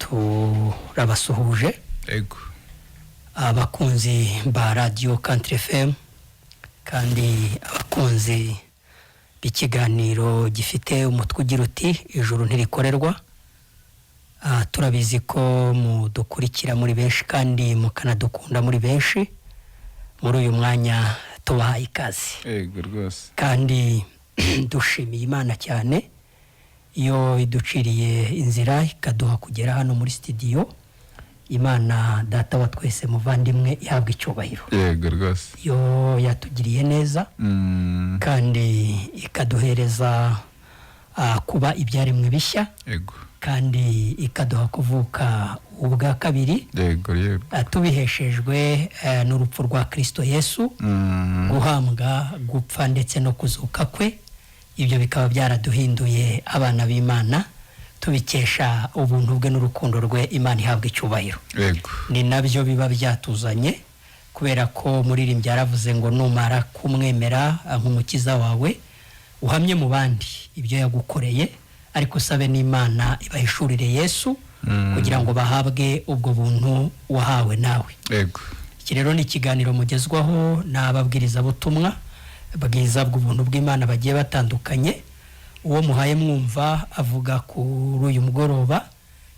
Turabasuhuje. Ego. Abakunzi ba Radiyo Country FM kandi abakunzi b'ikiganiro gifite umutwe ugira uti "Ijuru ntirikorerwa". Turabizi ko mudukurikira muri benshi kandi mukanadukunda muri benshi. Muri uyu mwanya tubahaye ikaze. Ego rwose. Kandi dushimiye Imana cyane iyo iduciriye inzira ikaduha kugera hano muri sitidiyo. Imana Data wa twese, muvandimwe, ihabwa icyubahiro. Yego rwose. Yo yatugiriye neza kandi ikaduhereza kuba ibyaremwe bishya kandi ikaduha kuvuka ubwa kabiri, yego yego tubiheshejwe n'urupfu rwa Kirisito Yesu, guhambwa, gupfa ndetse no kuzuka kwe. Ibyo bikaba byaraduhinduye abana b'Imana tubikesha ubuntu bwe n'urukundo rwe. Imana ihabwa icyubahiro. Ni nabyo biba byatuzanye, kubera ko muririmbyi yaravuze ngo numara kumwemera nk'umukiza wawe, uhamye mu bandi ibyo yagukoreye, ariko usabe n'Imana ibahishurire Yesu kugira ngo bahabwe ubwo buntu wahawe nawe. Iki rero ni ikiganiro mugezwaho n'ababwirizabutumwa bwiza bw'ubuntu bw'Imana bagiye batandukanye. Uwo muhaye mwumva avuga kuri uyu mugoroba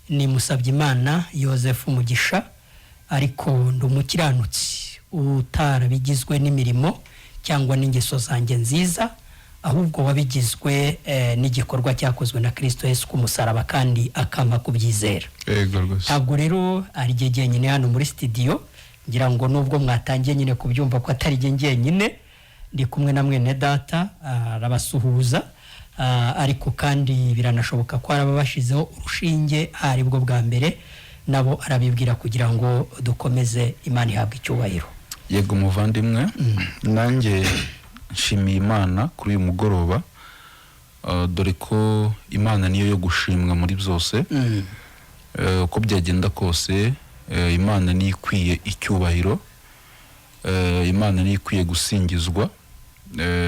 ni Musabyimana Yosefu Mugisha, ariko ndi umukiranutsi utarabigizwe n'imirimo cyangwa n'ingeso zanjye nziza, ahubwo wabigizwe n'igikorwa cyakozwe na Kirisito Yesu ku musaraba kandi akampa kubyizera. Yego rwose. Ntabwo rero ari jye jyenyine hano muri sitidiyo. Ngira ngo nubwo mwatangiye nyine kubyumva ko atari jye jyenyine, ndi kumwe na mwene data, arabasuhuza. Ariko kandi biranashoboka ko araba bashyizeho urushinge aribwo bwa mbere, nabo arabibwira kugira ngo dukomeze. Imana ihabwe icyubahiro. Yego muvandimwe, nanjye nshimiye Imana kuri uyu mugoroba, dore ko Imana niyo yo gushimwa muri byose. Uko byagenda kose, Imana niyo ikwiye icyubahiro, Imana niyo ikwiye gusingizwa.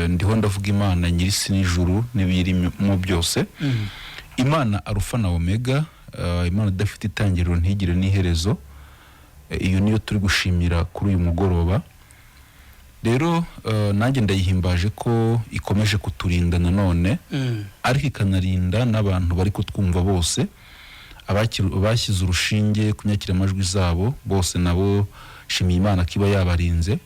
Ndiho ndavuga Imana nyir'isi n'ijuru n'ibirimo byose, Imana Arufa na Omega, Imana idafite itangiriro ntigire n'iherezo. Iyo niyo turi gushimira kuri uyu mugoroba. Rero nanjye ndayihimbaje ko ikomeje kuturinda nanone, ariko ikanarinda n'abantu bari kutwumva bose, abashyize urushinge ku nyakiramajwi zabo bose, nabo shimiye Imana ko iba yabarinze.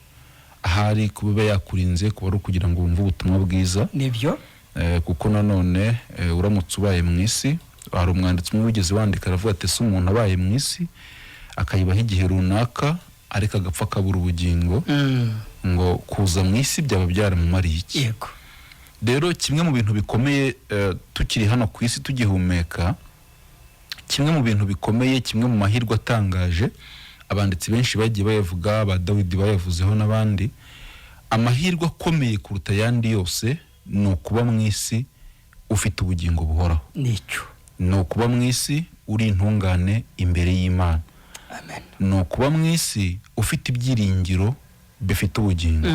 Ahari kuba iba yakurinze kuba ari ukugira ngo wumve ubutumwa bwiza. Nibyo. Kuko nanone uramutse ubaye mu isi, hari umwanditsi umwe wigeze wandika aravuga ati: "Ese umuntu abaye mu isi akayibaho igihe runaka, ariko agapfa akabura ubugingo, ngo kuza mu isi byaba byaramumariye iki?" Rero kimwe mu bintu bikomeye, tukiri hano ku isi tugihumeka, kimwe mu bintu bikomeye, kimwe mu mahirwe atangaje, abanditsi benshi bagiye bayavuga, ba Dawidi bayavuzeho n'abandi, amahirwe akomeye kuruta ayandi yose ni ukuba mu isi ufite ubugingo buhoraho. Nicyo. Ni ukuba mu isi uri intungane imbere y'Imana. Amen. Ni ukuba mu isi ufite ibyiringiro bifite ubugingo,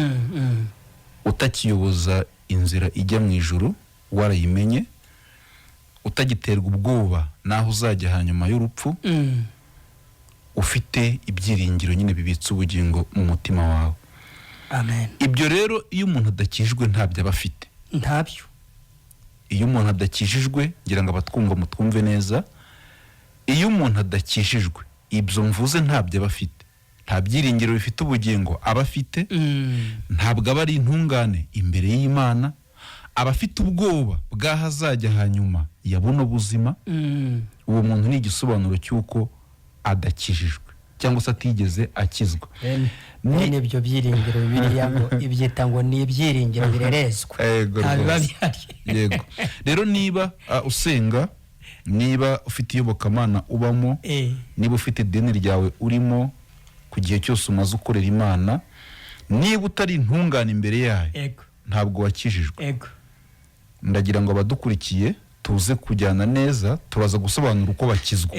utakiyoboza inzira ijya mu ijuru warayimenye, utagiterwa ubwoba n'aho uzajya hanyuma y'urupfu, ufite ibyiringiro nyine bibitse ubugingo mu mutima wawe. Amen. Ibyo rero iyo umuntu adakijijwe ntabyo aba afite. Ntabyo. Iyo umuntu adakijijwe, ngira ngo abatwumva mutwumve neza, iyo umuntu adakijijwe ibyo mvuze ntabyo aba afite. Nta byiringiro bifite ubugingo aba afite, ntabwo aba ari intungane imbere y'Imana, aba afite ubwoba bw'aho azajya hanyuma ya buno buzima. Uwo muntu ni igisobanuro cy'uko adakijijwe cyangwa se atigeze akizwa. Bene ibyo byiringiro, Bibiliya ngo ibyita ngo ni ibyiringiro birerezwa. Yego Nta biba rwose. bihari. Yego. Rero niba usenga, niba ufite iyobokamana ubamo, niba ufite idini ryawe urimo, ku gihe cyose umaze ukorera Imana, niba utari intungane imbere yayo, ntabwo wakijijwe. Ndagira ngo abadukurikiye tuze kujyana neza, turaza gusobanura uko bakizwa.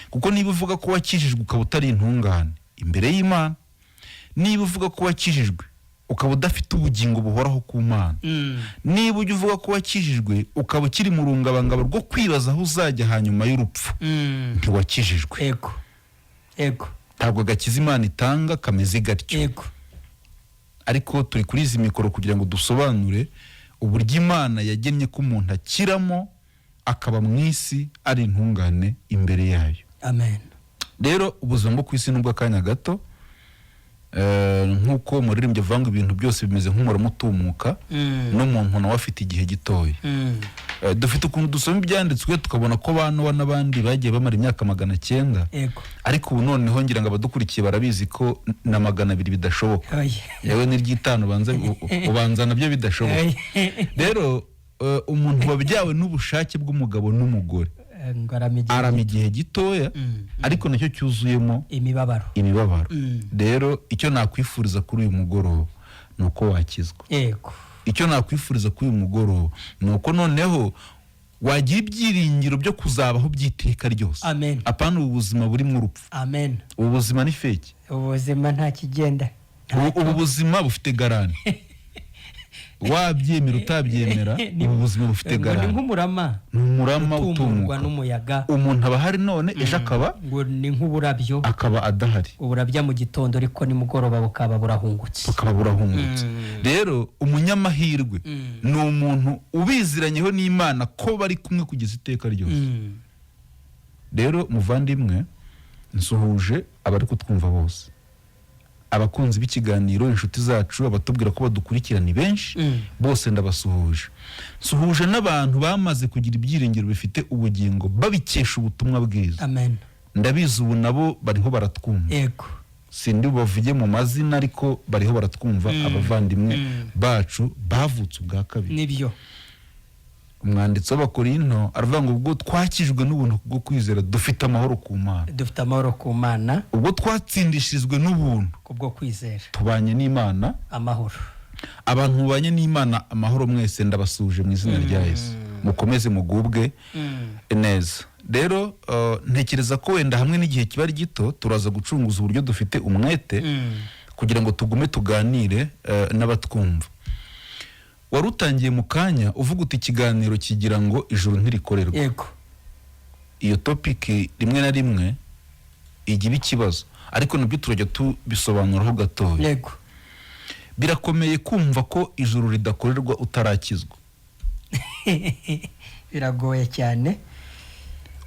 Kuko niba uvuga ko wakijijwe ukaba utari intungane imbere y'Imana, niba uvuga ko wakijijwe ukaba udafite ubugingo buhoraho ku Mana, niba ujya uvuga ko wakijijwe ukaba ukiri mu rungabangabo rwo kwibaza aho uzajya hanyuma y'urupfu, ntiwakijijwe. Yego, yego. Ntabwo agakiza Imana itanga kameze gatyo. Ariko turi kuri izi mikoro kugira ngo dusobanure uburyo Imana yagennye ko umuntu akiramo, akaba mu isi ari intungane imbere yayo. Amen. Rero ubuzima bwo ku isi ni ubw'akanya gato. Nk'uko umuririmbyi avuga ngo ibintu byose bimeze nk'umurama utumuka, n'umuntu nawe afite igihe gitoya. Dufite ukuntu dusoma ibyanditswe tukabona ko ba Nowa n'abandi bagiye bamara imyaka 900, ariko ubu noneho ngira ngo abadukurikiye barabizi ko na 200 bidashoboka. Oya. Yewe n'iry'itanu ubanza nabyo bidashoboka. Oya. Rero umuntu wabyawe n'ubushake bw'umugabo n'umugore Ngo arama igihe arama gito. igihe gitoya, ariko nacyo cyuzuyemo imibabaro. Imibabaro. Rero icyo nakwifuriza kuri uyu mugoroba ni uko wakizwa. Icyo nakwifuriza kuri uyu mugoroba ni uko noneho wagira ibyiringiro byo kuzabaho by'iteka ryose. Amen. Apana ubu buzima burimo urupfu. Amen. Ubu buzima ni fake. Ubuzima nta kigenda. Ubu buzima bufite garantie, wabyemera utabyemera. Ubu buzima bufite Ngo ni garantie. nk'umurama Ni umurama utumurwa utumuka n'umuyaga. Umuntu aba ahari none, ejo akaba Ngo ni nk'uburabyo akaba adahari. Uburabya mu gitondo, ariko nimugoroba bukaba burahungutse. Bukaba burahungutse. Rero umunyamahirwe ni umuntu ubiziranyeho n'Imana ko bari kumwe kugeza iteka ryose. Rero muvandimwe, nsuhuje abari kutwumva bose, abakunzi b'ikiganiro, inshuti zacu, abatubwira ko badukurikira ni benshi. Bose ndabasuhuje. Nsuhuje n'abantu bamaze kugira ibyiringiro bifite ubugingo babikesha ubutumwa bwiza. Amen. Ndabizi ubu nabo bariho baratwumva. Sindi bubavuge mu mazina, ariko bariho baratwumva, abavandimwe bacu bavutse ubwa kabiri. Nibyo. Umwanditsi w'Abakorinto aravuga ngo ubwo twakijwe n'ubuntu bwo kwizera, dufite amahoro ku Mana. Dufite amahoro ku Mana. Ubwo twatsindishirizwe n'ubuntu kubwo kwizera, tubanye n'Imana amahoro. Abantu mubanye n'Imana amahoro mwese, ndabasuhuje mu izina rya Yesu. Mukomeze mugubwe neza. Rero ntekereza ko wenda hamwe n'igihe kiba ari gito, turaza gucunguza uburyo dufite umwete kugira ngo tugume tuganire n'abatwumva. Wari utangiye mu kanya uvuga uti ikiganiro kigira ngo "Ijuru ntirikorerwa". Iyo topic rimwe na rimwe ijya iba ikibazo, ariko nabyo turajya tubisobanuraho gatoya. Birakomeye kumva ko ijuru ridakorerwa utarakizwa. Biragoye cyane.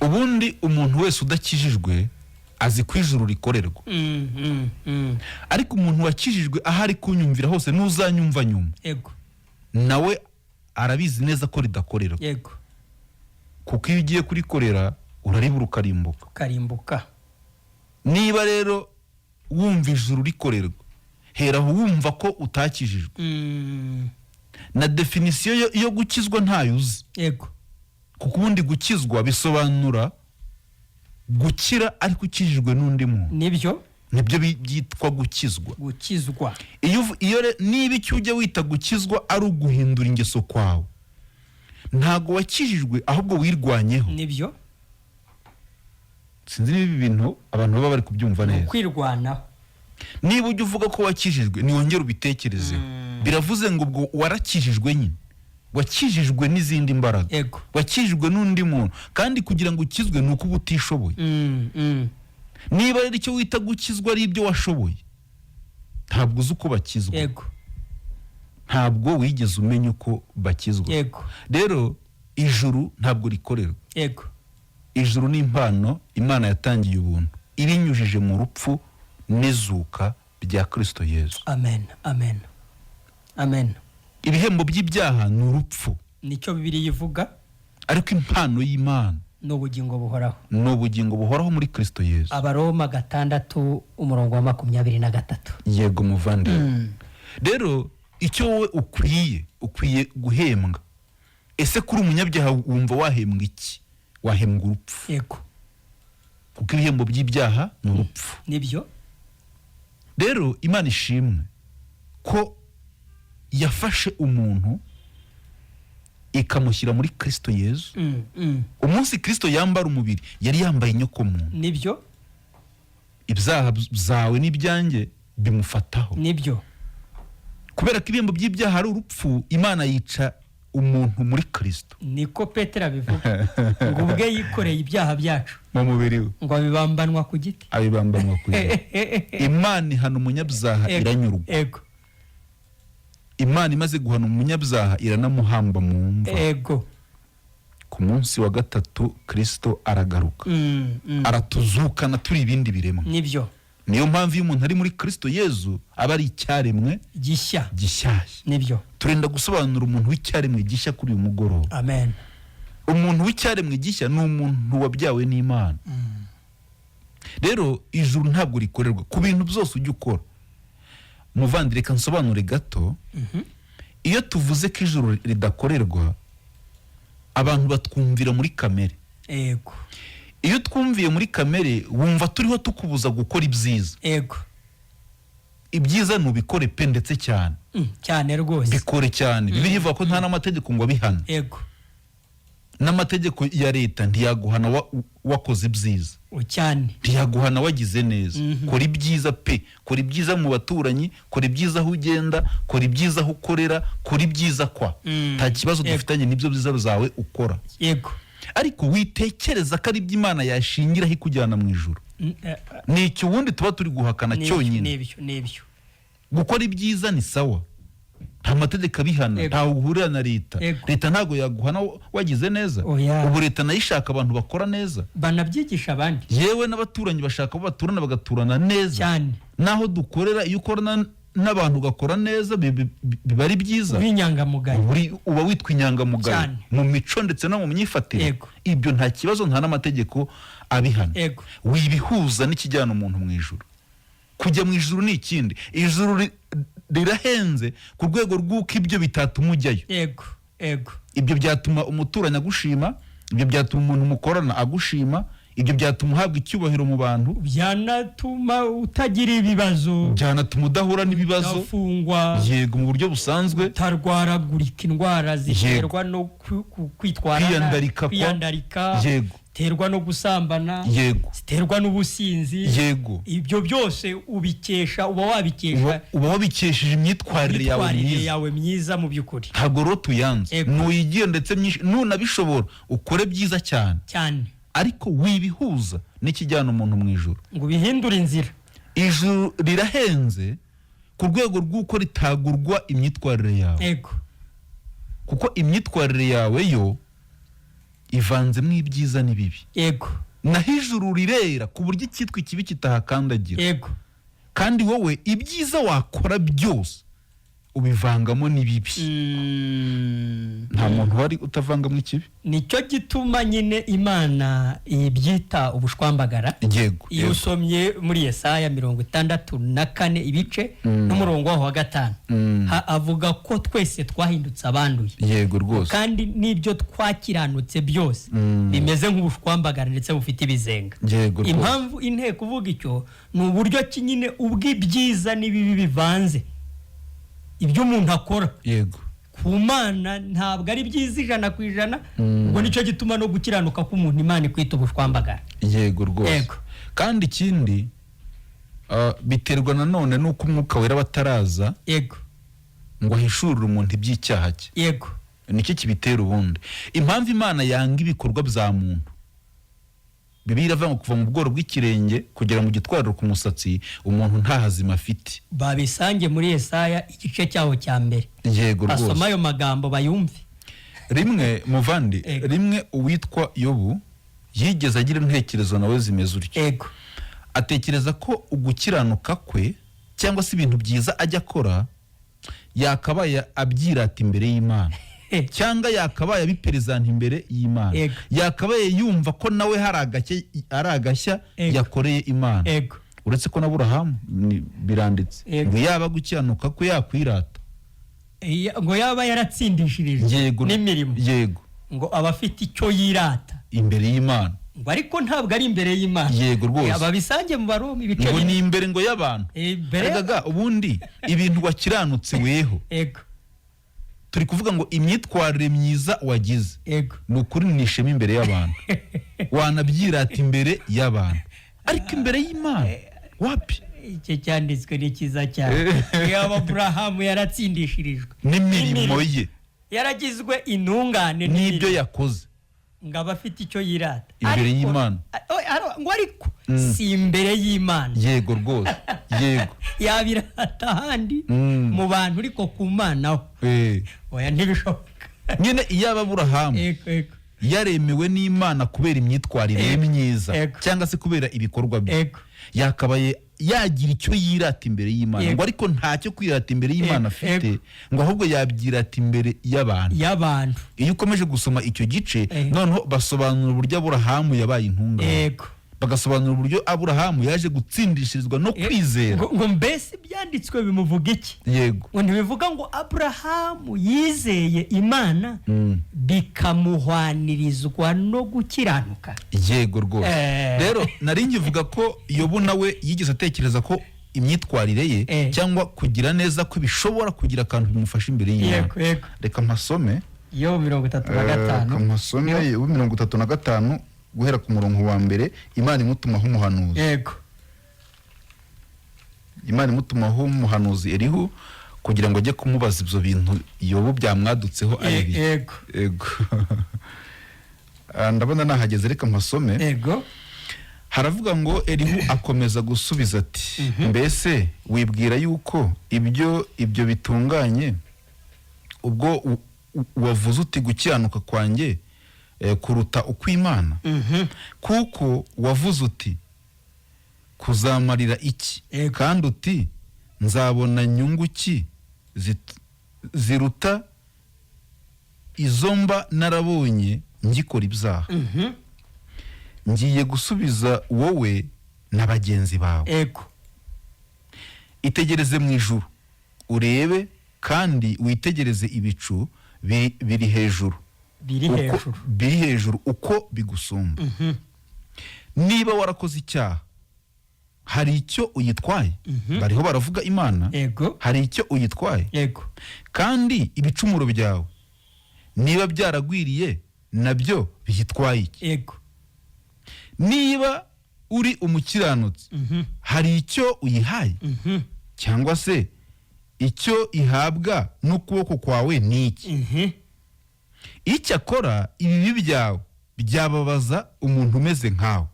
Ubundi umuntu wese udakijijwe azi ko ijuru rikorerwa, ariko umuntu wakijijwe, aho ari kunyumvira hose n'uzanyumva nyuma, nawe arabizi neza ko ridakorerwa, kuko iyo ugiye kurikorera uraribura, ukarimbuka. Ukarimbuka. Niba rero wumva ijuru rikorerwa, hera aho wumva ko utakijijwe, na définition yo gukizwa ntayo uzi, kuko ubundi gukizwa bisobanura gukira ariko ukijijwe n'undi muntu. Nibyo. Nibyo byitwa gukizwa. Gukizwa. Iyo niba icyo ujya wita gukizwa ari uguhindura ingeso kwawe, ntago wakijijwe, ahubwo wirwanyeho. Nibyo. Sinzi niba ibi bintu abantu baba bari kubyumva Ni neza. ukwirwanaho. Niba ujya uvuga ko wakijijwe, niwongere ubitekerezeho. Biravuze ngo ubwo warakijijwe nyine, wakijijwe n'izindi mbaraga, wakijijwe n'undi muntu. Kandi kugira ngo ukizwe ni uko uba utishoboye. Niba rero icyo wita gukizwa ari ibyo washoboye, ntabwo uzi uko bakizwa. Ntabwo wigeze umenya uko bakizwa. Rero ijuru ntabwo rikorerwa. Ijuru ni impano Imana yatangiye ubuntu ibinyujije mu rupfu n'izuka bya Kirisito Yezu. Amen, amen, amen. Ibihembo by'ibyaha ni urupfu. Nicyo Bibiliya ivuga. Ariko impano y'Imana ni ubugingo buhoraho. Ni ubugingo buhoraho muri Kirisito Yezu. Abaroma 6, umurongo wa 23. Yego muvandimwe. Rero icyo wowe ukwiye guhembwa, ese kuri umunyabyaha wumva wahembwa iki? Wahembwa urupfu, kuko ibihembo by'ibyaha ni urupfu. Nibyo. Rero Imana ishimwe ko yafashe umuntu ikamushyira muri Kirisito Yezu. Umunsi Kirisito yambara umubiri, yari yambaye inyokomuntu. Nibyo. Ibyaha byawe n'ibyanjye bimufataho. Nibyo. Kubera ko ibihembo by'ibyaha ari urupfu, Imana yica umuntu muri Kirisito. Niko Petero abivuga, ngo ubwe yikoreye ibyaha byacu mu mubiri we, ngo abibambanwa ku giti. Abibambanwa ku giti. Imana ihana umunyabyaha, iranyurwa. Imana imaze guhana umunyabyaha, iranamuhamba mu mva. Ku munsi wa gatatu Kirisito aragaruka, aratuzukana turi ibindi biremwa. Niyo mpamvu iyo umuntu ari muri Kirisito Yezu aba ari icyaremwe gishya. Gishyashya. Turenda gusobanura umuntu w'icyaremwe gishya kuri uyu mugoroba. Amen. Umuntu w'icyaremwe gishya ni umuntu wabyawe n'Imana. Rero ijuru ntabwo rikorerwa ku bintu byose ujya ukora. Muvandi, reka nsobanure gato. Iyo tuvuze ko ijuru ridakorerwa, abantu batwumvira muri kamere. Iyo twumviye muri kamere, wumva turiho tukubuza gukora ibyiza. Ibyiza nubikore pe, ndetse cyane. Cyane rwose. Bikore cyane. Bibiliya ivuga ko nta n'amategeko ngo abihana. N'amategeko ya leta ntiyaguhana wakoze ibyiza. Cyane. Ntiyaguhana wagize neza. Kora ibyiza pe, kora ibyiza mu baturanyi, kora ibyiza aho ugenda, kora ibyiza aho ukorera, kora ibyiza kwa nta kibazo dufitanye n'ibyo byiza zawe ukora. Ariko witekereza ko ari ibyo Imana yashingiraho ikujyana mu ijuru. Ni icyo ubundi tuba turi guhakana cyonyine. Nibyo, nibyo. Gukora ibyiza ni sawa, nta mategeko abihana. Ntawe uhurira na leta. Leta ntabwo yaguhana wagize neza. Oya. Ubu leta nayo ishaka abantu bakora neza, banabyigisha abandi. Yewe n'abaturanyi bashaka abo baturana bagaturana neza. Naho dukorera, iyo ukorana n'abantu ugakora neza, biba ari byiza. B'inyangamugayo. Uba witwa inyangamugayo mu mico ndetse no mu myifatire. Ibyo nta kibazo, nta n'amategeko abihana. Wibihuza n'ikijyana umuntu mu ijuru. Kujya mu ijuru ni ikindi. Ijuru rirahenze ku rwego rw'uko ibyo bitatuma ujyayo. yego yego Ibyo byatuma umuturanyi agushima, ibyo byatuma umuntu mukorana agushima, ibyo byatuma uhabwa icyubahiro mu bantu. Byanatuma utagira ibibazo. Byanatuma udahura n'ibibazo. Udafungwa. Yego, mu buryo busanzwe. Utarwaragurika indwara ziterwa no kwitwara nabi, Kwiyandarika kwiyandarika, ziterwa no gusambana, ziterwa n'ubusinzi. Ibyo byose ubikesha, uba wabikesha Uba wabikesheje imyitwarire yawe imyitwarire myiza. yawe myiza mu by'ukuri. Ntabwo rero tuyanze. Nuyigiye ndetse myinshi, nunabishobora ukore byiza cyane. Cyane. Ariko wibihuza n'ikijyana umuntu mu ijuru. Ngo ubihindure inzira. Ijuru rirahenze ku rwego rw'uko ritagurwa imyitwarire yawe, kuko imyitwarire yawe yo ivanzemo ibyiza n'ibibi. Naho ijuru rirera ku buryo icyitwa ikibi kitahakandagira. Kandi wowe ibyiza wakora byose ubivangamo n'ibibi. Nta muntu wari utavangamo ikibi. Nicyo gituma nyine Imana ibyita ubushwambagara. Iyo usomye muri Yesaya 64 ibice n'umurongo waho wa 5, avuga ko twese twahindutse abanduye, yego rwose kandi n'ibyo twakiranutse byose bimeze nk'ubushwambagara ndetse bufite ibizenga. yego rwose Impamvu inteko uvuga icyo ni uburyo ki nyine ubw'ibyiza n'ibibi bivanze, ibyo umuntu akora ku Mana ntabwo ari byiza 100%. Ubwo nicyo gituma no gukiranuka k'umuntu Imana ikwita ubushwambagara. Yego rwose. Kandi ikindi, biterwa nanone n'uko Umwuka Wera bataraza ngo ahishurire umuntu iby'icyaha cye. Nicyo kibitera. Ubundi impamvu Imana yanga ibikorwa bya muntu, Bibiliya iravuga ngo kuva mu bworo bw'ikirenge kugera mu gitwariro ku musatsi, umuntu nta hazima afite. Babisange muri Yesaya igice cyaho cya mbere, basoma ayo magambo bayumve. Rimwe muvandi, rimwe uwitwa Yobu yigeze agira intekerezo nawe zimeze utyo. Atekereza ko ugukiranuka kwe cyangwa se ibintu byiza ajya akora yakabaye abyirata imbere y'Imana, cyangwa yakabaye abiperezanta imbere y'Imana, yakabaye yumva ko nawe hari agashya, ari agashya yakoreye Imana. Uretse ko na Burahamu biranditse ngo yaba gukiranuka ko yakwirata, Ngo yaba yaratsindishirijwe n'imirimo, ngo aba afite icyo yirata imbere y'Imana. Ngo ariko ntabwo ari imbere y'Imana. Yego rwose. Babisange mu Baroma ibice Ngo 4. ni imbere ngo y'abantu. Imbere. Erega ubundi ibintu wakiranutse weho, turi kuvuga ngo imyitwarire myiza wagize, ni ukuri ni ishema imbere y'abantu, wanabyirata imbere y'abantu, ariko imbere y'Imana wapi. Icyo cyanditswe ni cyiza cyane. Yaba Aburahamu yaratsindishirijwe n'imirimo ye, yaragizwe intungane n'ibyo n'imirimo, yakoze, ngo aba afite icyo yirata imbere y'Imana. Ngo ariko si imbere y'Imana. Yego rwose, yego. Yabirata ahandi mu bantu, ariko ku Mana ho oya, ntibishoboka. Nyine iyaba Aburahamu Yego, yego. yaremewe n'Imana kubera imyitwarire ye myiza cyangwa se kubera ibikorwa bye, yakabaye yagira icyo yirata imbere y'Imana. Ngo ariko ntacyo kwirata imbere y'Imana afite, ngo ahubwo yabyirata imbere y'abantu. Y'abantu. Iyo ukomeje gusoma icyo gice, noneho basobanura uburyo Aburahamu yabaye intungane, bagasobanura uburyo Aburahamu yaje gutsindishirizwa no kwizera. Ngo mbese ibyanditswe bimuvuga iki? Ngo ntibivuga ngo Aburahamu yizeye Imana, bikamuhwanirizwa no gukiranuka? Yego rwose. Rero nari nkivuga ko Yobu nawe yigeze atekereza ko imyitwarire ye cyangwa kugira neza ko bishobora kugira akantu bimufasha imbere y'Imana. yego yego Reka mpasome. Yobu 35. Reka mpasome Yobu 35 guhera ku murongo wa mbere. Imana imutumaho umuhanuzi. Imana imutumaho umuhanuzi Elihu kugira ngo ajye kumubaza ibyo bintu Yobu byamwadutseho ari ibiki. Yego. Ndabona nahageze, reka mpasome. Haravuga ngo: "Elihu akomeza gusubiza ati: Mbese wibwira yuko ibyo bitunganye, ubwo wavuze uti: gukiranuka kwanjye kuruta ukw'Imana? Kuko wavuze uti: kuzamarira iki? Kandi uti: nzabona nyungu ki ziruta izo mba narabonye ngikora ibyaha? Ngiye gusubiza wowe na bagenzi bawe. Itegereze mu ijuru urebe, kandi witegereze ibicu biri hejuru, biri hejuru. Biri hejuru uko bigusumba. Niba warakoze icyaha, hari icyo uyitwaye?" Bariho baravuga Imana. Hari icyo uyitwaye? "Kandi ibicumuro byawe niba byaragwiriye, nabyo biyitwaye iki? Niba uri umukiranutsi, hari icyo uyihaye? Cyangwa se icyo ihabwa n'ukuboko kwawe ni iki? Icyakora ibibi byawe byababaza umuntu umeze nkawe,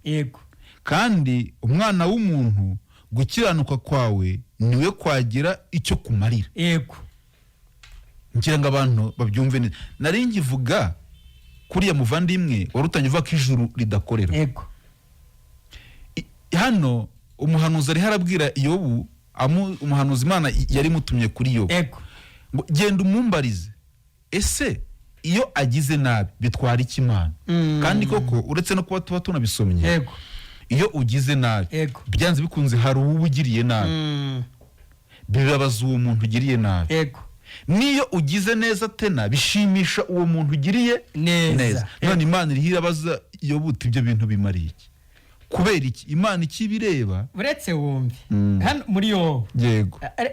kandi umwana w'umuntu gukiranuka kwawe niwe kwagira icyo kumarira." Ngira ngo abantu babyumve neza. Nari ngivuga kuriya muvandimwe wari utangiye uvuga ko ijuru ridakorera. Hano umuhanuzi ariho arabwira Yobu, umuhanuzi Imana yari imutumye kuri Yobu, ngo genda umumbarize, ese iyo agize nabi bitwara iki Imana? Kandi koko, uretse no kuba tuba tunabisomye, iyo ugize nabi, byanze bikunze hari uwo ugiriye nabi, bibabaza uwo muntu ugiriye nabi. N'iyo ugize neza tena, bishimisha uwo muntu ugiriye neza. None Imana iriho irabaza Yobu uti: ibyo bintu bimariye iki? Kubera iki Imana ikibireba? Uretse wumve, hano muri Yobu,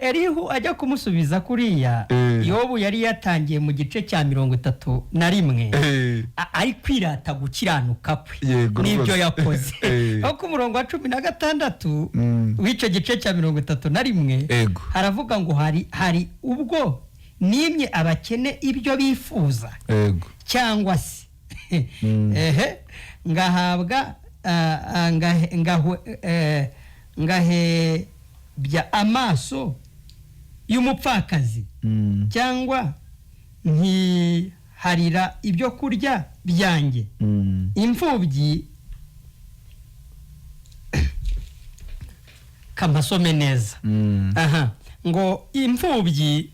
Elihu ajya kumusubiza kuriya, Yobu yari yatangiye mu gice cya 31 ari kwirata gukiranuka kwe n'ibyo yakoze. Aho ku murongo wa 16 w'icyo gice cya 31, haravuga ngo hari ubwo nimye abakene ibyo bifuza, cyangwa se ehe ngahabwa ngahebya amaso y'umupfakazi, cyangwa nkiharira ibyo kurya byanjye imfubyi." Kamasome neza. Aha ngo imfubyi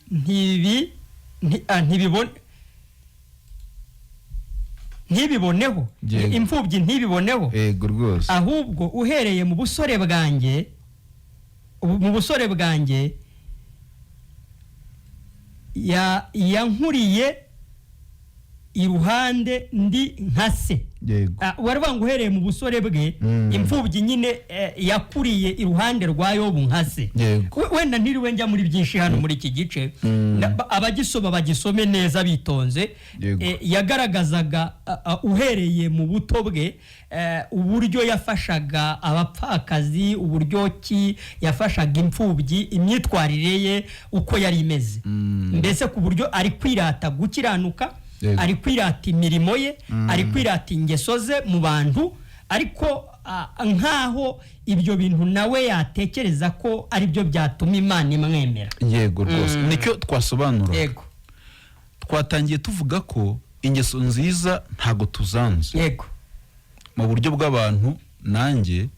ntibiboneho. Imfubyi ntibiboneho. Yego rwose. Ahubwo uhereye mu busore bwanjye, yankuriye. Iruhande ndi nka se. Waravuga ngo uhereye mu busore bwe, imfubyi nyine, yakuriye iruhande rwa Yobu nka se. Wenda ntiriwe njya muri byinshi hano muri iki gice. Abagisoma bagisome neza bitonze. Yagaragazaga uhereye mu buto bwe, uburyo yafashaga abapfakazi, uburyo ki yafashaga imfubyi, imyitwarire ye uko yari imeze, mbese ku buryo ari kwirata gukiranuka, ari kwirata imirimo ye, ari kwirata ingeso ze mu bantu, ariko nk'aho ibyo bintu nawe yatekereza ko ari byo byatuma Imana imwemera. Yego rwose, nicyo twasobanura. Twatangiye tuvuga ko ingeso nziza ntago tuzanze. Mu buryo bw'abantu, nanjye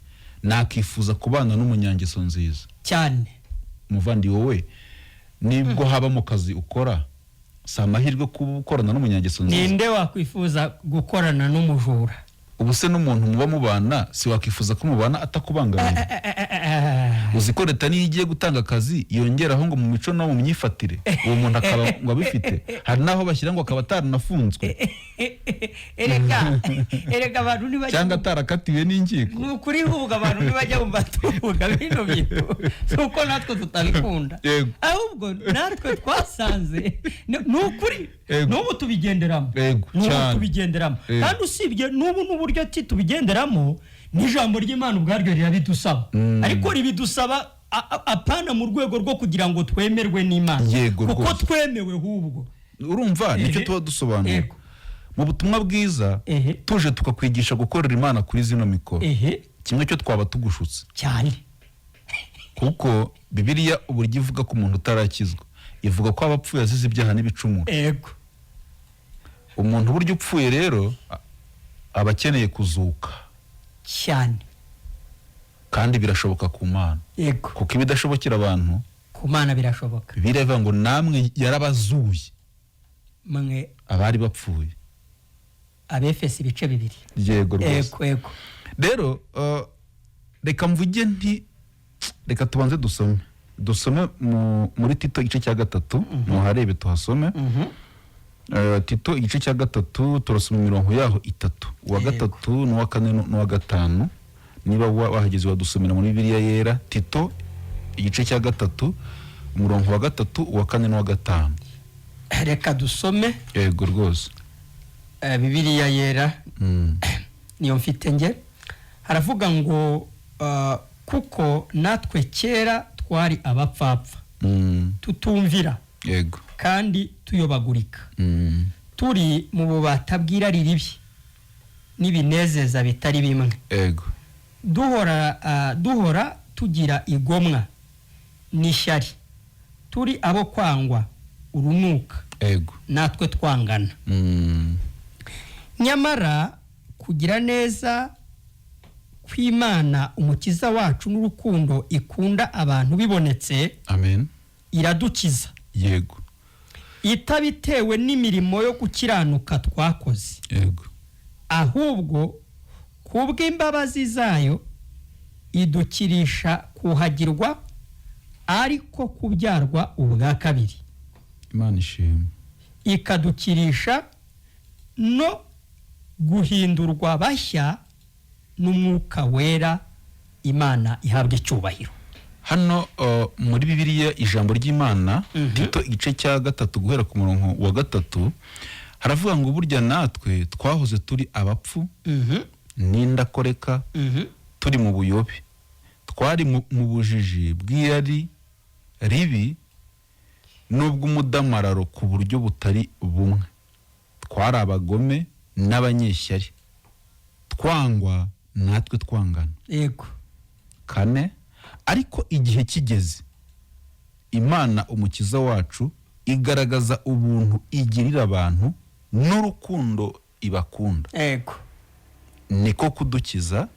nakifuza kubana n'umunyangeso nziza. Cyane. Muvandi, wowe nibwo haba mu kazi ukora, si amahirwe kuba ukorana n'umunyangeso nziza? Ninde wakwifuza gukorana n'umujura? Ubu se n'umuntu muba mubana, si wakifuza ko mubana atakubangamiye? Uzi ko leta niyo igiye gutanga akazi yongeraho ngo mu mico no mu myifatire, uwo muntu akaba ngo abifite? Hari n'aho bashyira ngo akaba ataranafunzwe. Erega abantu ntibajya cyangwa atarakatiwe n'inkiko. Ni ukuri huga, abantu ntibajya bumva tuvuga bino bintu, si uko natwe tutabikunda, ahubwo natwe twasanze ni ukuri. N'ubu tubigenderamo. N'ubu tubigenderamo. Kandi usibye n'ubu n'uburyo ki tubigenderamo, n'ijambo ry'Imana ubwaryo rirabidusaba, ariko ribidusaba apana mu rwego rwo kugira ngo twemerwe n'Imana, kuko twemewe ahubwo. Urumva nicyo tuba dusobanura mu butumwa bwiza. Tuje tukakwigisha gukorera Imana kuri zino mikoro, kimwe cyo twaba tugushutse. Cyane. Kuko Bibiliya uburyo ivuga ko umuntu utarakizwa, ivuga ko aba apfuye azize ibyaha n'ibicumuro. Umuntu burya upfuye rero aba akeneye kuzuka. Cyane. Kandi birashoboka ku Mana. Kuko ibidashobokera abantu, ku Mana birashoboka. Bibiliya ivuga ngo namwe yarabazuye, mwe abari bapfuye. Abefesi ibice 2. Yego rwose. yego yego Rero reka mvuge nti reka tubanze dusome muri Tito igice cya 3, muharebe tuhasome. Tito igice cya 3, turasoma imirongo yaho itatu, uwa gatatu n'uwa kane n'uwa gatanu. Niba wahageze wadusomera muri Bibiliya Yera, Tito igice cya 3, umurongo wa gatatu, uwa kane n'uwa gatanu. Reka dusome. Yego rwose. Bibiliya Yera niyo mfite nge. Haravuga ngo kuko natwe kera twari abapfapfa, tutumvira, kandi tuyobagurika, turi mu bubata bw'irari ribi n'ibinezeza bitari bimwe, duhora tugira igomwa n'ishyari, turi abo kwangwa urunuka, natwe twangana. Nyamara kugira neza kw'Imana Umukiza wacu n'urukundo ikunda abantu bibonetse, Amen. iradukiza, itabitewe n'imirimo yo gukiranuka twakoze, ahubwo kubw'imbabazi zayo idukirisha kuhagirwa, ariko kubyarwa ubwa kabiri, Imana ishimwe. ikadukirisha no guhindurwa bashya n'Umwuka Wera. Imana ihabwa icyubahiro. Hano muri Bibiliya, ijambo ry'Imana, Tito igice cya 3 guhera ku murongo wa 3, haravuga ngo burya natwe twahoze turi abapfu n'indakoreka, turi mu buyobe, twari mu bujiji bw'irari ribi n'ubw'umudamararo ku buryo butari bumwe, twari abagome n'abanyeshyari, twangwa natwe twangana. 4, ariko igihe kigeze Imana Umukiza wacu igaragaza ubuntu igirira abantu n'urukundo ibakunda, niko kudukiza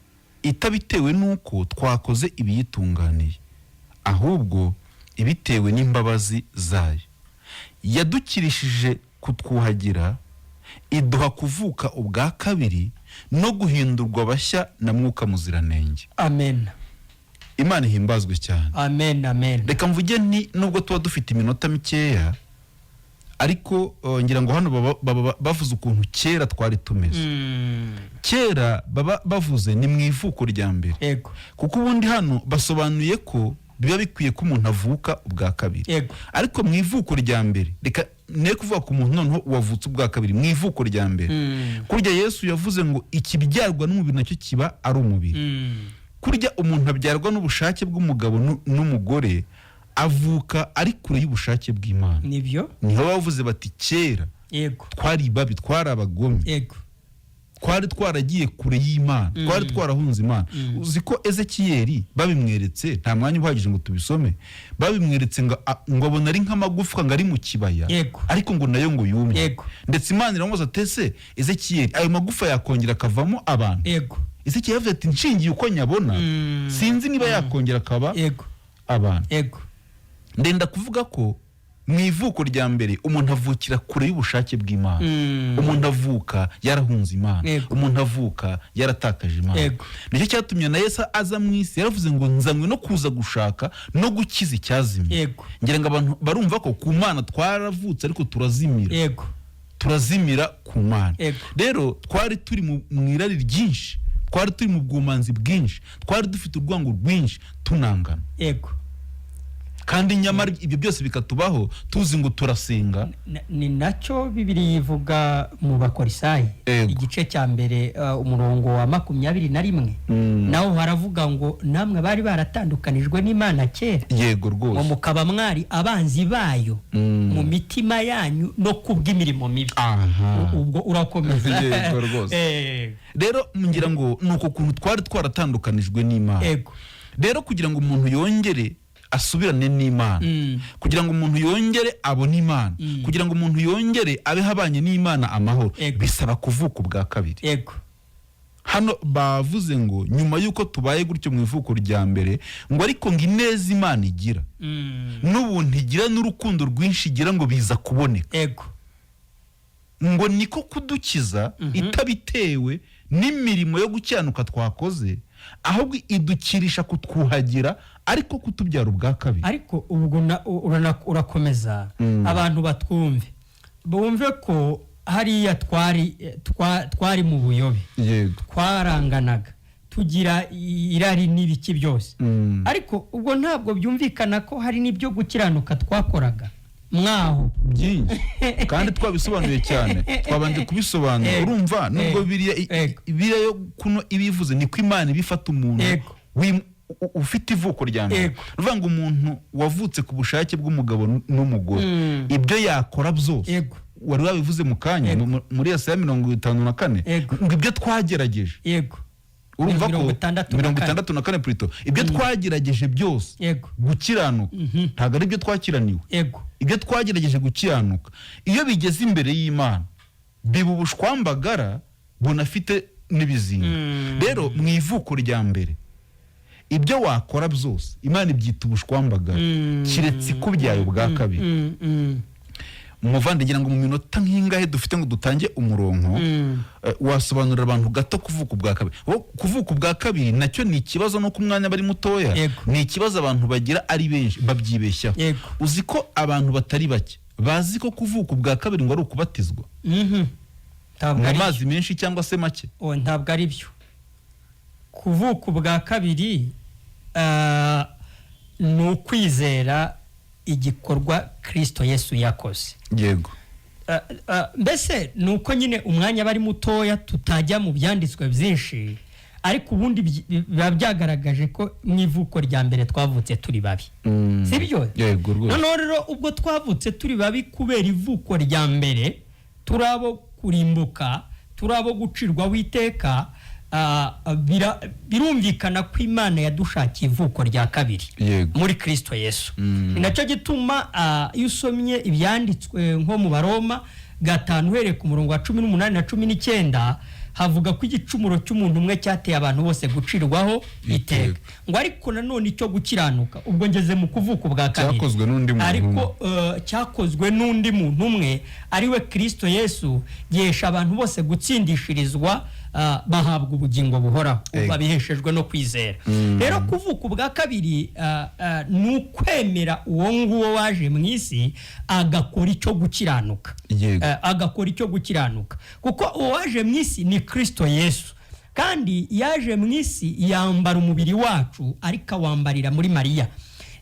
itabitewe n'uko twakoze ibiyitunganiye, ahubwo ibitewe n'imbabazi zayo. Yadukirishije kutwuhagira, iduha kuvuka ubwa kabiri no guhindurwa bashya na Mwuka Muziranenge. Amen. Imana ihimbazwe cyane. Amen, amen. Reka mvuge nti nubwo tuba dufite iminota mikeya, Ariko ngira ngo hano baba bavuze ukuntu kera twari tumeze. Kera baba bavuze ni mu ivuko rya mbere, kuko ubundi hano basobanuye ko biba bikwiye ko umuntu avuka ubwa kabiri. Ariko mu ivuko rya mbere, reka ne kuvuga ku muntu noneho wavutse ubwa kabiri, mu ivuko rya mbere, kurya Yesu yavuze ngo ikibyarwa n'umubiri nacyo kiba ari umubiri, kurya umuntu abyarwa n'ubushake bw'umugabo n'umugore, avuka ari kure y'ubushake bw'Imana. Niho bavuze bati kera twari babi, twari abagome, twari twaragiye kure y'Imana, twari twarahunze Imana. Uzi ko Ezekiyeli babimweretse, nta mwanya uhagije ngo tubisome, babimweretse ngo abona ari nk'amagufwa ngo ari mu kibaya, ariko ngo nayo ngo yumye. Ndetse Imana iramubaza ati: "Ese Ezekiyeli, ayo magufa yakongera akavamo abantu?" Ezekiyeli yavuze ati: "Nshingiye uko nyabona, sinzi niba yakongera akaba abantu." Ndenda kuvuga ko mu ivuko rya mbere umuntu avukira kure y'ubushake bw'Imana. Umuntu avuka yarahunze Imana. Umuntu avuka yaratakaje Imana. Nicyo cyatumye na Yesu aza mu isi, yaravuze ngo: "Nzanywe no kuza gushaka no gukiza icyazimiye." Ngira ngo abantu barumva ko ku Mana twaravutse, ariko turazimira. Turazimira ku Mana. Rero twari turi mu irari ryinshi, twari turi mu bwumanzi bwinshi, twari dufite urwango rwinshi, tunangana. Kandi nyamara ibyo byose bikatubaho tuzi ngo turasenga. Ni nacyo Bibiri ivuga mu Bakorisayi, igice cya mbere, umurongo wa 21. Naho haravuga ngo namwe bari baratandukanijwe n'Imana kera, ngo mukaba mwari abanzi bayo mu mitima yanyu no kubw'imirimo mibi. Ubwo urakomeza. Yego rwose. Rero ngira ngo ni uko kuntu twari twaratandukanijwe n'Imana. Rero kugira ngo umuntu yongere asubirane n'Imana, kugira ngo umuntu yongere abone Imana, kugira ngo umuntu yongere abe abanye n'Imana amahoro, bisaba kuvuka ubwa kabiri. Hano bavuze ngo nyuma y'uko tubaye gutyo mu ivuko rya mbere, ngo ariko ngo ineza Imana igira n'ubuntu igira n'urukundo rwinshi igira ngo biza kuboneka, ngo niko kudukiza itabitewe n'imirimo yo gukiranuka twakoze, ahubwo idukirisha kutwuhagira, ariko kutubyara ubwa kabiri. Ariko ubwo urakomeza, abantu batwumve, bumve ko hariya twari twari mu buyobe, twaranganaga, tugira irari n'ibiki byose, ariko ubwo ntabwo byumvikana ko hari n'ibyo gukiranuka twakoraga mwaho. Byinshi, kandi twabisobanuye cyane, twabanje kubisobanura. Urumva nubwo biriya biriya yo kuno ibivuze niko Imana ibifata umuntu ufite ivuko rya mbere. Ni ukuvuga ngo umuntu wavutse ku bushake bw'umugabo n'umugore, ibyo yakora byose, wari wabivuze mu kanya, muri Yesaya 54, ngo ibyo twagerageje, urumva ko 64. 64 plutôt, ibyo twagerageje byose gukiranuka, ntabwo ari byo twakiraniwe. Ibyo twagerageje gukiranuka, iyo bigeze imbere y'Imana biba ubushwambagara bunafite n'ibizinga. Rero mu ivuko rya mbere ibyo wakora byose Imana ibyita ubushwambagara, keretse ikubyaye ubwa kabiri. Umuvandi, ngira ngo mu minota nk'ingahe dufite ngo dutange umurongo, wasobanurira abantu gato kuvuka ubwa kabiri. Kuvuka ubwa kabiri nacyo ni ikibazo, nuko umwanya aba ari mutoya. Ni ikibazo abantu bagira ari benshi, babyibeshyaho. Uzi ko abantu batari bake bazi ko kuvuka ubwa kabiri ngo ari ukubatizwa Ntabwo mu ari mazi menshi cyangwa se make? Oh, ntabwo ari byo. Kuvuka ubwa kabiri ni ukwizera igikorwa Kirisito Yesu yakoze. Mbese ni uko nyine umwanya aba ari mutoya, tutajya mu byanditswe byinshi, ariko ubundi biba byagaragaje ko mu ivuko rya mbere twavutse turi babi. Si byo? Yego rwose. Noneho rero ubwo twavutse turi babi kubera ivuko rya mbere, turi abo kurimbuka, turi abo gucirwaho iteka, birumvikana ko Imana yadushakiye ivuko rya kabiri muri Kirisito Yesu. Ni nacyo gituma iyo usomye ibyanditswe nko mu Baroma 5, uhereye ku murongo wa 18 na 19, havuga ko igicumuro cy'umuntu umwe cyateye abantu bose gucirwaho iteka, ngo ariko nanone icyo gukiranuka, ubwo ngeze mu kuvuka ubwa kabiri, cyakozwe n'undi muntu ariko cyakozwe n'undi muntu umwe, ari we Kirisito Yesu, gihesha abantu bose gutsindishirizwa. bahabwa ubugingo buhoraho, Ego. babiheshejwe no kwizera. Rero kuvuka ubwa kabiri ni ukwemera uwo nguwo waje mu isi agakora icyo gukiranuka. Agakora icyo gukiranuka, kuko uwaje mu isi ni Kristo Yesu, kandi yaje mu isi yambara umubiri wacu, ariko awambarira muri Mariya.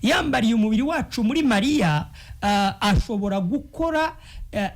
Yambariye umubiri wacu muri Mariya, ashobora gukora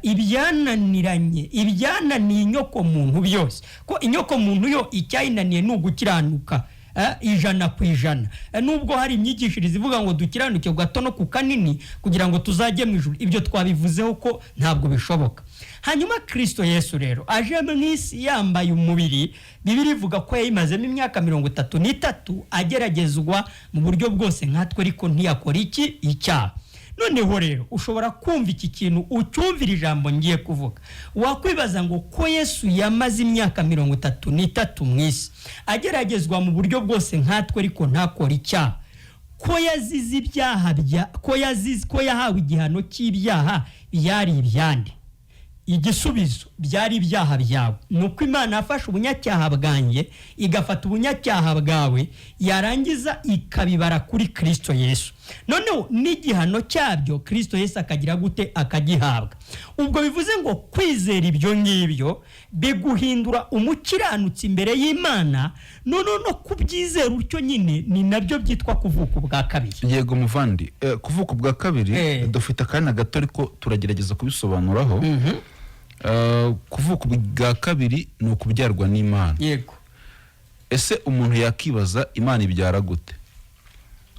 ibyananiranye, ibyananiye inyoko muntu byose, ko inyoko muntu yo icyayinaniye ni ugukiranuka 100%. Nubwo hari imyigishirize ivuga ngo dukiranuke ku gato no ku kanini kugira ngo tuzajye mu ijuru, ibyo twabivuzeho ko ntabwo bishoboka. Hanyuma Kristo Yesu rero aje mu isi yambaye umubiri, Bibiliya ivuga ko yayimazemo imyaka 33 ageragezwa mu buryo bwose nkatwe, ariko ntiyakora iki? Icyaha. Noneho rero ushobora kumva iki kintu, ucyumvira ijambo ngiye kuvuga, wakwibaza ngo ko Yesu yamaze imyaka 33 mu isi ageragezwa mu buryo bwose nkatwe ariko ntakore icyaha, ko yazize ibyaha bya ko yazize, ko yahawe igihano cy'ibyaha, byari ibyande? Igisubizo: byari ibyaha byawe. Ni uko Imana yafashe ubunyacyaha bwanjye, igafata ubunyacyaha bwawe, yarangiza ikabibara kuri Kirisito Yesu, noneho n'igihano cyabyo Kirisito Yesu akagira gute? Akagihabwa. Ubwo bivuze ngo kwizera ibyo ngibyo biguhindura umukiranutsi imbere y'Imana. Noneho no kubyizera utyo nyine ni nabyo byitwa kuvuka ubwa kabiri. Yego muvandi, kuvuka ubwa kabiri, dufite akanya gato ariko turagerageza kubisobanuraho. Kuvuka ubwa kabiri ni ukubyarwa n'Imana. Ese umuntu yakibaza, Imana ibyara gute?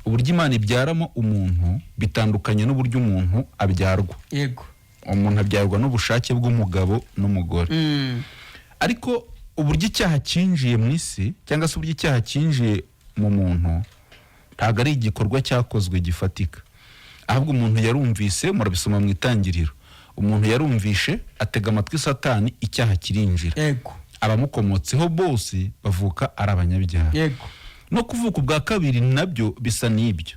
Uburyo Imana ibyaramo umuntu bitandukanye n'uburyo umuntu abyarwa. Umuntu abyarwa n'ubushake bw'umugabo n'umugore, ariko uburyo icyaha cyinjiye mu isi, cyangwa se uburyo icyaha cyinjiye mu muntu, ntabwo ari igikorwa cyakozwe gifatika, ahubwo umuntu yarumvise. Murabisoma mu Itangiriro, umuntu yarumvishe, atega amatwi Satani, icyaha kirinjira. Abamukomotseho bose bavuka ari abanyabyaha. No kuvuka ubwa kabiri nabyo bisa n'ibyo.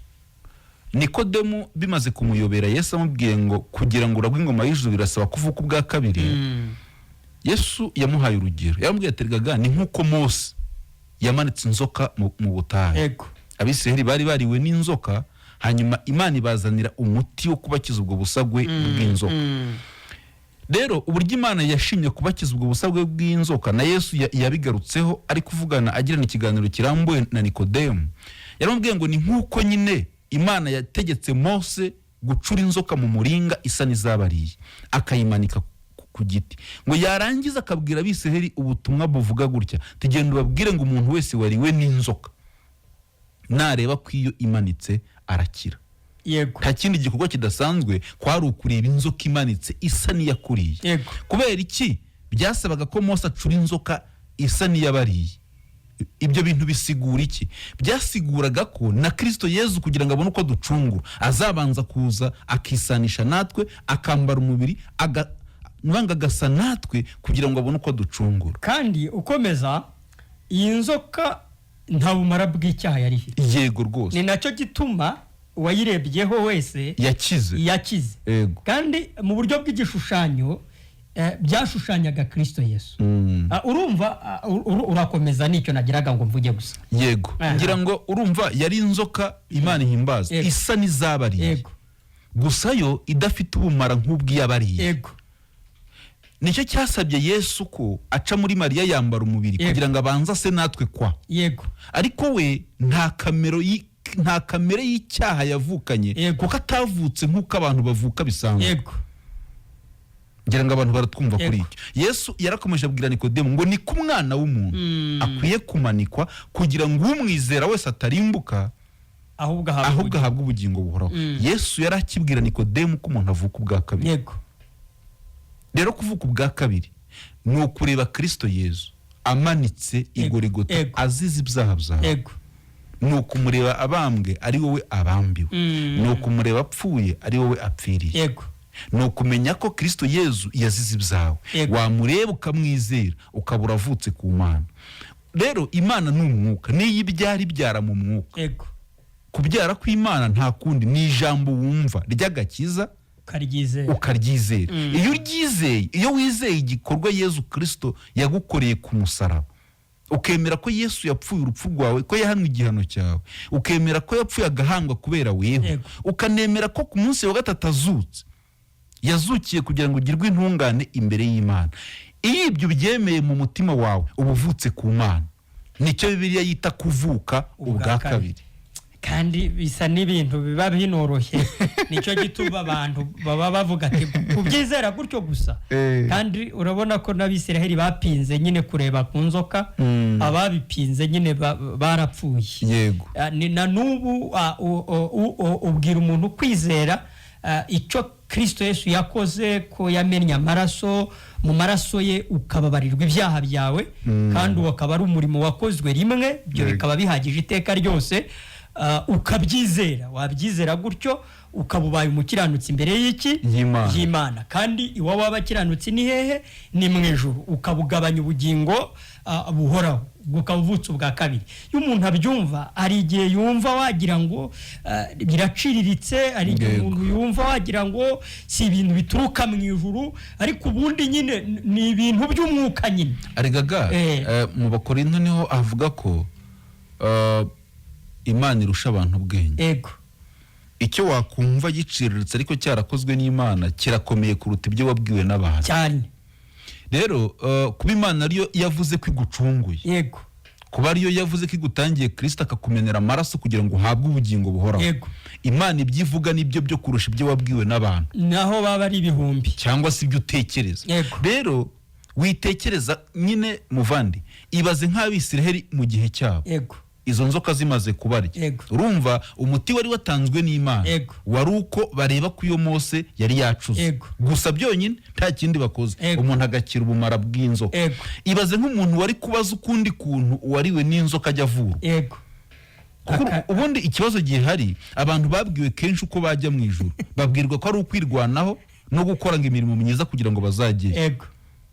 Nikodemu bimaze kumuyobera, Yesu amubwiye ngo kugira ngo uragwe ingoma y'ijuru birasaba kuvuka ubwa kabiri, Yesu yamuhaye urugero. Yaramubwiye ati: "Erega ni nk'uko Mose yamanitse inzoka mu butayu." Abisiraheli bari bariwe n'inzoka, hanyuma Imana ibazanira umuti wo kubakiza ubwo busagwe bw'inzoka. Rero uburyo Imana yashimye kubakiza ubwo busabwe bw'inzoka, na Yesu yabigarutseho ari kuvugana, agirana ikiganiro kirambuye na Nikodemu. Yaramubwiye ngo ni nk'uko nyine Imana yategetse Mose gucura inzoka mu muringa isa n'izabariye, akayimanika ku giti, ngo yarangiza akabwira Abisiraheli ubutumwa buvuga gutya: "Tugenda ubabwire ngo umuntu wese wariwe n'inzoka nareba ko iyo imanitse arakira." Nta kindi gikorwa kidasanzwe, kwari ukureba inzoka imanitse isa n'iyakuriye. Kubera iki byasabaga ko Mose acura inzoka isa n'iyabariye? Ibyo bintu bisigura iki? Byasiguraga ko na Kirisito Yezu, kugira ngo abone uko ducungura, azabanza kuza akisanisha natwe, akambara umubiri, nubanga agasa natwe, kugira ngo abone uko ducungura. Kandi ukomeza, iyi nzoka nta bumara bw'icyaha yari ifite. Yego rwose. Ni nacyo gituma uwayirebyeho wese yakize. Yakize. Kandi mu buryo bw'igishushanyo, byashushanyaga Kirisito Yesu. Urumva, urakomeza, nicyo nagiraga ngo mvuge gusa. Yego. Ngira ngo urumva, yari inzoka Imana ihimbaza, isa n'izabariye, gusa yo idafite ubumara nk'ubw'iyabariye. Nicyo cyasabye Yesu ko aca muri Mariya, yambara umubiri, kugira ngo abanze ase natwe kwa ariko we nta kamere y'icyaha yavukanye, kuko atavutse nk'uko abantu bavuka bisanzwe. Ngira ngo abantu baratwumva kuri icyo. Yesu yarakomeje abwira Nikodemu ngo ni ku mwana w'umuntu akwiye kumanikwa kugira ngo umwizera wese atarimbuka, ahubwo ahabwa ahubwo ubugingo. ahabwe ubugingo buhoraho. Yesu yari akibwira Nikodemu ko umuntu avuka ubwa kabiri. Rero kuvuka ubwa kabiri ni ukureba Kirisito Yezu amanitse i Gorigota, azize ibyaha byawe. Ni ukumureba abambwe ari wowe abambiwe. Ni ukumureba apfuye ari wowe apfiriye. Ni ukumenya ko Kirisito Yezu yazize ibyawe. Wamureba ukamwizera, ukaba uravutse ku Mana. Rero Imana ni umwuka, n'iyo ibyara ibyara mu mwuka. Kubyara kw'Imana nta kundi, ni ijambo wumva ry'agakiza. Ukaryizera. Ukaryizera. Iyo uryizeye, iyo wizeye igikorwa Yezu Kirisito yagukoreye ku musaraba, ukemera ko Yesu yapfuye urupfu rwawe, ko yahanwe igihano cyawe, ukemera ko yapfuye agahangwa kubera weho, ukanemera ko ku munsi wa gatatu azutse, yazukiye kugira ngo ugirwe intungane imbere y'Imana, iyo ibyo ubyemeye mu mutima wawe, uba uvutse ku Mana. Nicyo Bibiliya yita kuvuka ubwa kabiri. Kandi bisa n'ibintu biba binoroshye, nicyo gituma abantu baba bavuga ati kubyizera gutyo gusa. Kandi urabona ko n'Abisiraheli bapinze nyine kureba ku nzoka, ababipinze nyine barapfuye. Ni na n'ubu ubwira umuntu kwizera icyo Kristo Yesu yakoze, ko yamennye amaraso, mu maraso ye ukababarirwa ibyaha byawe, kandi uwo akaba ari umurimo wakozwe rimwe, ibyo bikaba bihagije iteka ryose. Ukabyizera, wabyizera gutyo ukaba ubaye umukiranutsi imbere y'iki? Y'Imana. Y'Imana. Kandi iwawe w'abakiranutsi ni hehe? Ni mu ijuru. Ukabugabanya ubugingo buhoraho, ubwo ukaba uvutse ubwa kabiri. Iyo umuntu abyumva, hari igihe yumva wagira ngo biraciriritse, hari igihe umuntu yumva wagira ngo si ibintu bituruka mu ijuru, ariko ubundi nyine ni ibintu by'umwuka nyine. Aregaga mu Bakorinto niho avuga ko Imana irusha abantu ubwenge. Icyo wakumva giciriritse ariko cyarakozwe n'Imana kirakomeye kuruta ibyo wabwiwe n'abantu. Rero kuba Imana ariyo yavuze ko igucunguye, kuba ariyo yavuze ko igutangiye Kirisito akakumenera amaraso kugira ngo uhabwe ubugingo buhoraho, Imana ibyo ivuga nibyo byo kurusha ibyo wabwiwe n'abantu, naho baba ari ibihumbi, cyangwa se ibyo utekereza. Rero witekereza nyine muvandi, ibaze nk'Abisiraheli mu gihe cyabo, izo nzoka zimaze kubarya, urumva umuti wari watanzwe n'Imana wari uko bareba ko iyo Mose yari yacuze gusa byonyine, nta kindi bakoze, umuntu agakira ubumara bw'inzoka. Ibaze nk'umuntu wari kubaza ukundi kuntu uwariwe n'inzoka ajya avurwa. Kuko ubundi ikibazo gihari, abantu babwiwe kenshi uko bajya mu ijuru, babwirwa ko ari ukwirwanaho no gukora ngo imirimo myiza kugira ngo bazagere.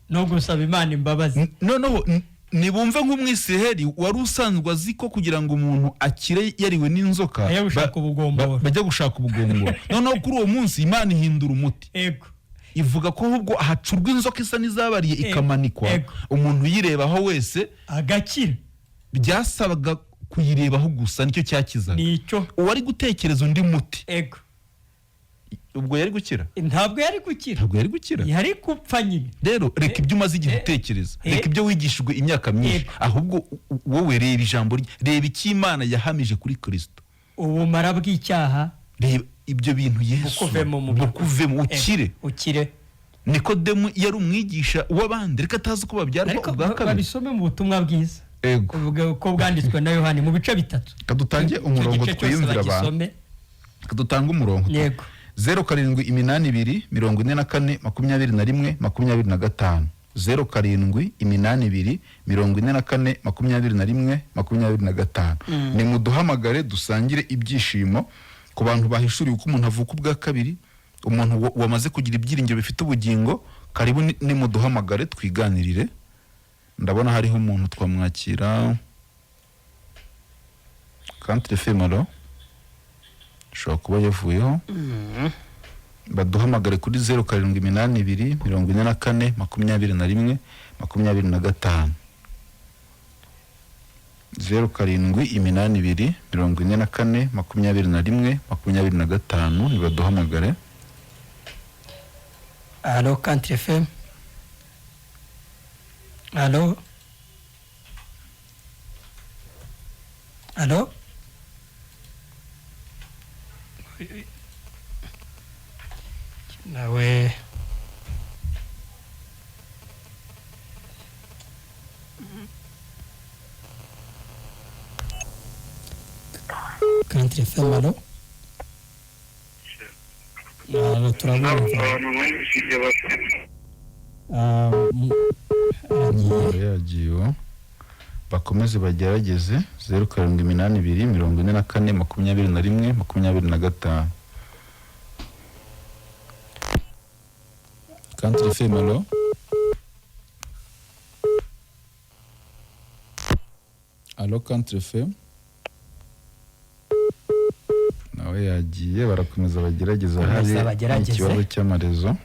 No gusaba Imana imbabazi. Noneho nibumve nk'Umwisiraheli wari usanzwe azi ko kugira ngo umuntu akire yariwe n'inzoka Ajya gushaka ubugomboro. Bajya gushaka ubugomboro. Noneho kuri uwo munsi Imana ihindura umuti, ivuga ko ahubwo hacurwa inzoka isa n'izabariye, ikamanikwa, umuntu uyirebaho wese agakira. Byasabaga kuyirebaho gusa, nicyo cyakizaga. Nicyo. Uwari gutekereza undi muti, ubwo yari gukira? Ntabwo yari gukira. Ntabwo yari gukira. Yari gupfa nyine. Rero reka ibyo umaze igihe utekereza, reka ibyo wigishijwe imyaka myinshi, ahubwo wowe reba ijambo rye, reba icyo Imana yahamije kuri Kirisito. Ubumara bw'icyaha Reba ibyo bintu Yesu bukuvemo mu by'ukuri. Bukuvemo ukire. Ukire. Nikodemu yari umwigisha w'abandi, reka atazi uko babyarwa Ariko ubwa kabiri. babisome mu butumwa bwiza uko bwanditswe na Yohani mu bice bitatu. Reka dutange Icyo umurongo gice cyose twiyumvira abantu. bagisome. Reka dutange umurongo. 0782 44 21 25, 0782 44 21 25. Nimuduhamagare dusangire ibyishimo ku bantu bahishuriwe uko umuntu avuka ubwa kabiri, umuntu wamaze kugira ibyiringiro bifite ubugingo. Karibu, nimuduhamagare twiganirire. Ndabona hariho umuntu twamwakira. Kantire femalo ashobora kuba yavuyeho. Baduhamagare kuri 0782 44 21 25, 0782 44 21 25. Nibaduhamagare. Allo, Country FM. Allo, allo. Nawe Country FM, allo, allo, turabumva. Aragiye. Yagiye. Bakomeze bagerageze, 0782 44 21 25. Country FM, allo, allo, Country FM. Nawe Nawe yagiye, barakomeza bagerageza. Komeza Hari bagerageze. ikibazo cy'amarezo.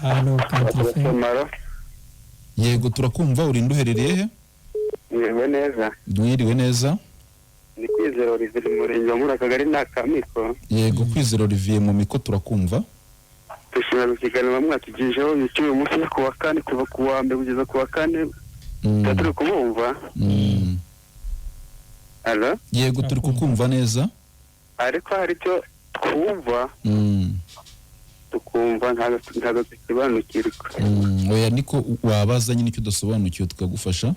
Allo, Country FM. Kamaro. Yego, turakumva. Urinde, uherereye he? Mwiriwe neza? Mwiriwe neza. Ni Kwizera Olivier, Murenge wa Mura, Akagari ni Akamiko. Yego, Kwizera Olivier mu Miko, turakumva. Dushobora kukiganira mwatugejeho icyo uyu munsi ku wa kane, kuva ku wa mbere kugeza ku wa kane, tuba turi kubumva. Alo? Yego, turi kukumva neza. Ariko hari icyo twumva, tukumva ntabwo dusobanukirwa. Oya, niko wabaza nyine icyo udasobanukiwe tukagufasha.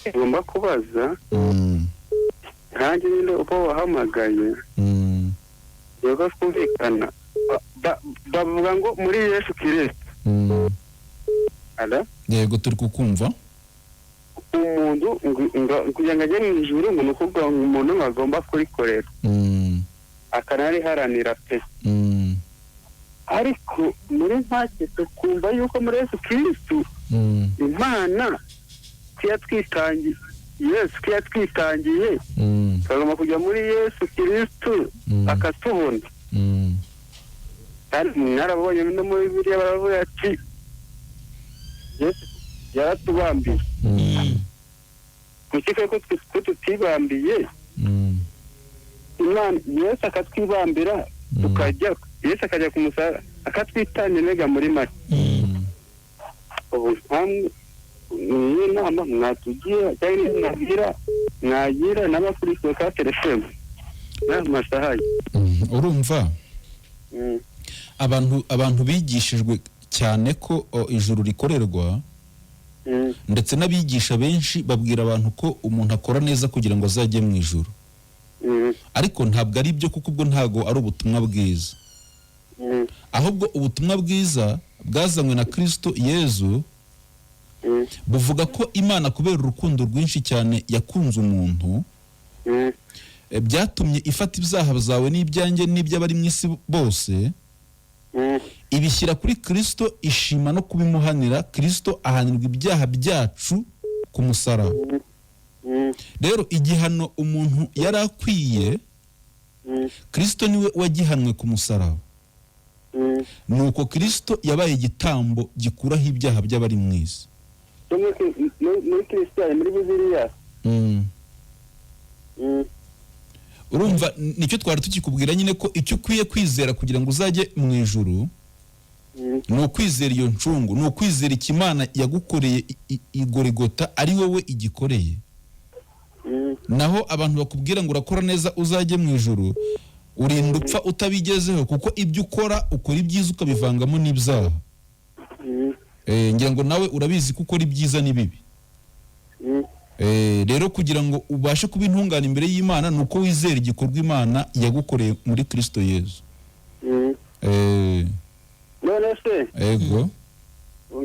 Tugomba kubaza nkanjye nyine uba wahamagaye. Yego, twumvikana. Bavuga ngo muri Yesu Kirisito. Alo? Yego, turi kukumva. Umuntu kugira ngo ajye mu ijuru, ngo ni ukuvuga ngo umuntu ngo agomba kurikorera, akanariharanira pe. Ariko muri make tukumva yuko muri Yesu Kirisitu, Imana ko yatwitangiye, Yesu ko yatwitangiye, tugomba kujya muri Yesu Kirisitu akatubona. Kandi mwarabonye no muri Bibiliya baravuga ati Yesu yaratubambiye. Kuki ko tutibambiye Imana, Yesu akatwibambira, tukajya Yesu akajya ku musaraba akatwitangira mbega muri make? Ubu nkamwe niyo nama mwatugira cyangwa niyo mwagira n'abakurikiye ka telefone n'amasaha ye. Urumva, abantu bigishijwe cyane ko ijuru rikorerwa, ndetse n'abigisha benshi babwira abantu ko umuntu akora neza kugira ngo azajye mu ijuru. Ariko ntabwo ari byo, kuko ubwo ntabwo ari ubutumwa bwiza. Ahubwo ubutumwa bwiza bwazanywe na Kristo Yezu buvuga ko Imana, kubera urukundo rwinshi cyane yakunze umuntu, byatumye ifata ibyaha byawe n'ibyanjye n'iby'abari mu isi bose, ibishyira kuri Kristo, ishima no kubimuhanira. Kristo ahanirwa ibyaha byacu ku musaraba. Rero igihano umuntu yari akwiye, Kristo niwe wagihanwe ku musaraba. Nuko Kristo yabaye igitambo gikuraho ibyaha by'abari mu isi. No muri Kirisito, muri Bibiliya. Urumva, nicyo twari tukikubwira nyine, ko icyo ukwiye kwizera kugira ngo uzajye mu ijuru ni ukwizera iyo ncungu, ni ukwizera ikimana yagukoreye igorigota ari wowe igikoreye. Naho abantu bakubwira ngo urakora neza uzajye mu ijuru, urinda upfa utabigezeho, kuko ibyo ukora, ukora ibyiza ukabivangamo n'ibyaha. Ngira ngo nawe urabizi ko ukora ibyiza n'ibibi. Rero kugira ngo ubashe kuba intungane imbere y'Imana ni uko wizera igikorwa Imana yagukoreye muri Kristo Yezu. None se, Ego.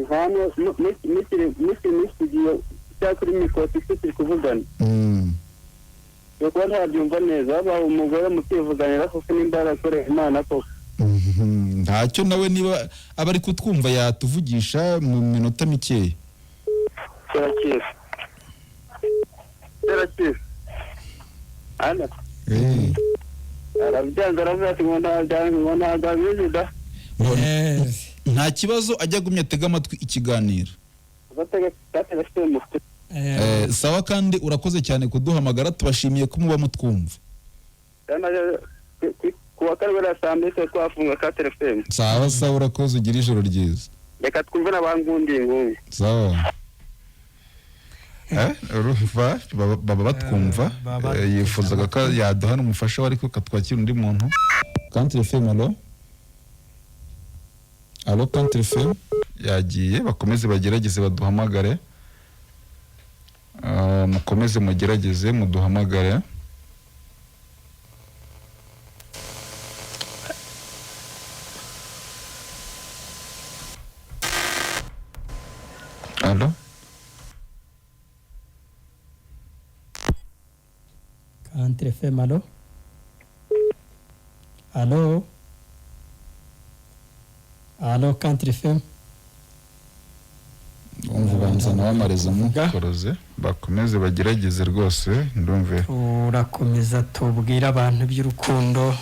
hano mukiri muri studio cyangwa kuri mikoro tukiri kuvugana, ni ukuba ntabyumva neza, waba umugore mukivuganira koko nimba yarakoreye Imana koko. Ntacyo, nawe niba aba ari kutwumva yatuvugisha mu minota mikeya. Turakira, turakira ana. Arabyanze, aravuga ati ngo ntabyanze, ngo ntabwo abizi da. Nta kibazo, ajya agumya atega amatwi ikiganiro. Batega mufite. Sawa, kandi urakoze cyane kuduhamagara, tubashimiye ko muba mutwumva. Ku wa kane buriya saa 2 tuba twafunga ka telefone. Sawa sawa, urakoze, ugira ijoro ryiza. Reka twumve n'abangundi ingungu. Sawa. Urumva baba batwumva. Baba Yifuzaga ko yaduha n'umufasha we, ariko katwakira undi muntu. Country FM, allo, allo, Country FM yagiye. Bakomeze bagerageze baduhamagare. Mukomeze mugerageze muduhamagare. Allo? Country FM, allo, allo, allo, Country FM. Umva, ubanza nawe. Nabamareza mukoroze, bakomeze bagerageze rwose, ndumve. Turakomeza tubwire abantu iby'urukundo.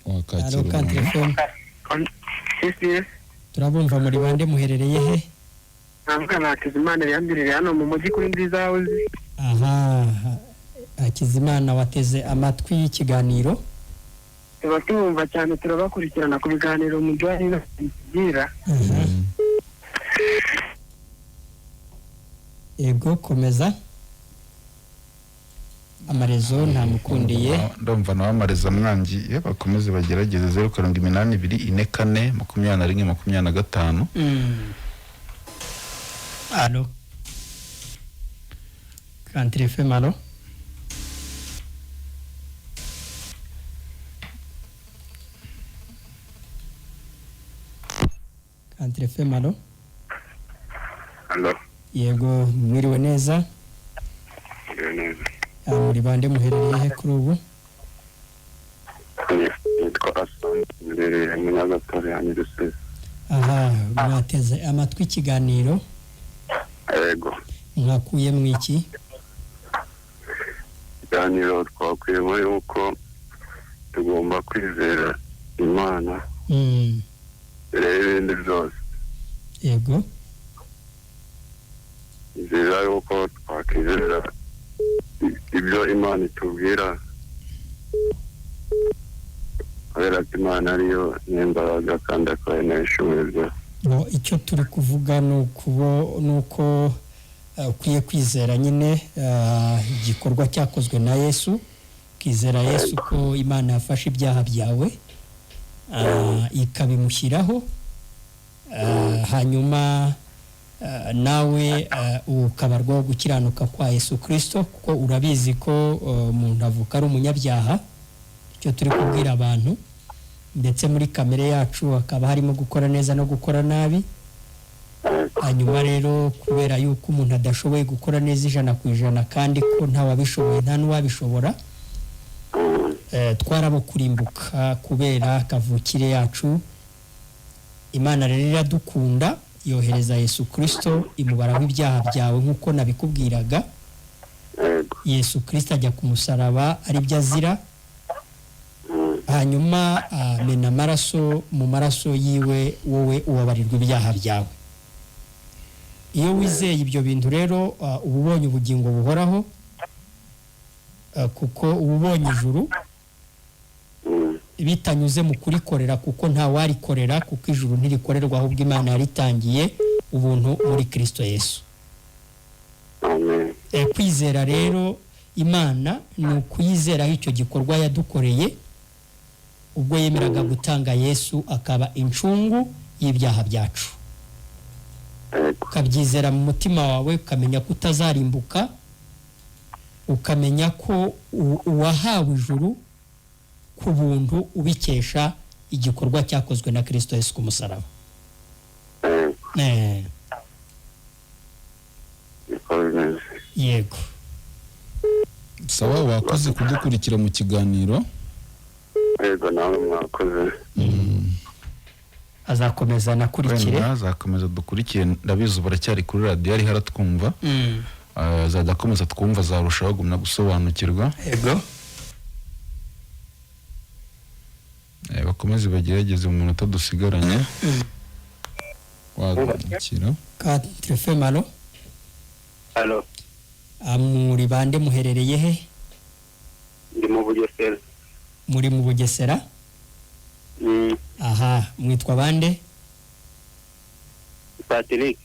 Wakakira Alo, umuntu. Country FM. Turabumva. Muri bande, muherereye he? Ntabwo na Hakizimana yambirire hano mu mujyi kuri Nziza House. Aha, Hakizimana, wateze amatwi y'ikiganiro? Tuba tumwumva cyane, turabakurikirana ku biganiro muduha n'inama. Yego, komeza. Amarezo ntamukundiye. Ndumva nawe amareza mwangiye. Bakomeze bagerageze 0782442125. Alo, Country FM, alo. Country FM, alo. Alo. Yego, mwiriwe neza? Mwiriwe neza. Ah, muri bande, muherereye he kuri ubu? Nitwa Asante, mbereye mu Nyagatare ya Nyarusizi. Aha, mwateze amatwi ikiganiro? Yego. Mwakuye mu iki? Ikiganiro twakuyemo yuko tugomba kwizera Imana mbere y'ibindi byose. Nziza yuko twakwizera ibyo Imana itubwira, kubera ko Imana ariyo n'imbaraga kandi akaba inabishoboye byose. Ngo icyo turi kuvuga ni uko ukwiye kwizera nyine igikorwa cyakozwe na Yesu, ukizera Yesu ko Imana yafashe ibyaha byawe ikabimushyiraho, hanyuma nawe ukabarwaho gukiranuka kwa Yesu Kirisito, kuko urabizi ko umuntu avuka ari umunyabyaha. Icyo turi kubwira abantu, ndetse muri kamere yacu hakaba harimo gukora neza no gukora nabi. Hanyuma rero, kubera yuko umuntu adashoboye gukora neza 100%, kandi ko ntawabishoboye, nta n'uwabishobora, twarabo kurimbuka kubera kavukire yacu. Imana rero iradukunda, yohereza Yesu Kirisito, imubaraho ibyaha byawe nk'uko nabikubwiraga. Yesu Kirisito ajya ku musaraba aribyo azira, hanyuma amena amaraso. Mu maraso yiwe wowe ubabarirwa ibyaha byawe. Iyo wizeye ibyo bintu rero, uba ubonye ubugingo buhoraho, kuko uba ubonye ijuru bitanyuze mu kurikorera, kuko nta warikorera, kuko ijuru ntirikorerwa, ahubwo Imana yaritangiye ubuntu muri Kirisito Yesu. Amen. Kwizera rero Imana ni ukuyizeraho icyo gikorwa yadukoreye ubwo yemeraga gutanga Yesu akaba incungu y'ibyaha byacu. Ukabyizera mu mutima wawe, ukamenya ko utazarimbuka, ukamenya ko uwahawe ijuru ku buntu ubikesha igikorwa cyakozwe na Kirisito Yesu ku musaraba. Niko bimeze. Yego. Sawa, wakoze kudukurikira mu kiganiro. Yego, nawe mwakoze. Azakomeza anakurikire. Wenda azakomeza dukurikire, ndabizi ubu aracyari kuri radiyo, ariho aratwumva. Azajya akomeza twumva, azarushaho gumya gusobanukirwa. Bakomeze bagerageze mu minota dusigaranye. Wadukira. Country FM, alo. Alo. Ah, muri bande, muherereye he? Ndi mu Bugesera. Muri mu Bugesera? Aha, mwitwa bande? Patrick.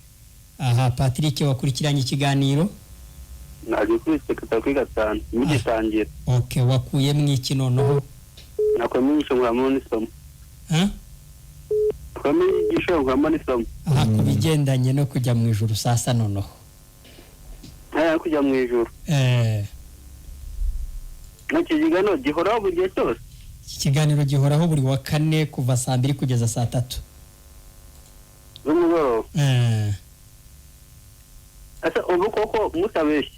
Aha, Patrick, wakurikiranye ikiganiro? Nagikurikiye kuva kuri 5 mugitangira. Okay, wakuye mu iki noneho? Nakomye inyigisho nkuramo n'isomo. Ha? Nakomye inyigisho nkuramo n'isomo. Aha, ku bigendanye no kujya mu ijuru sasa noneho. Ntaya kujya mu ijuru. N'iki kiganiro gihoraho buri gihe cyose? Iki kiganiro gihoraho buri wa kane kuva saa 2 kugeza saa 3 z'umugoroba. Ese ubu koko mutabeshye,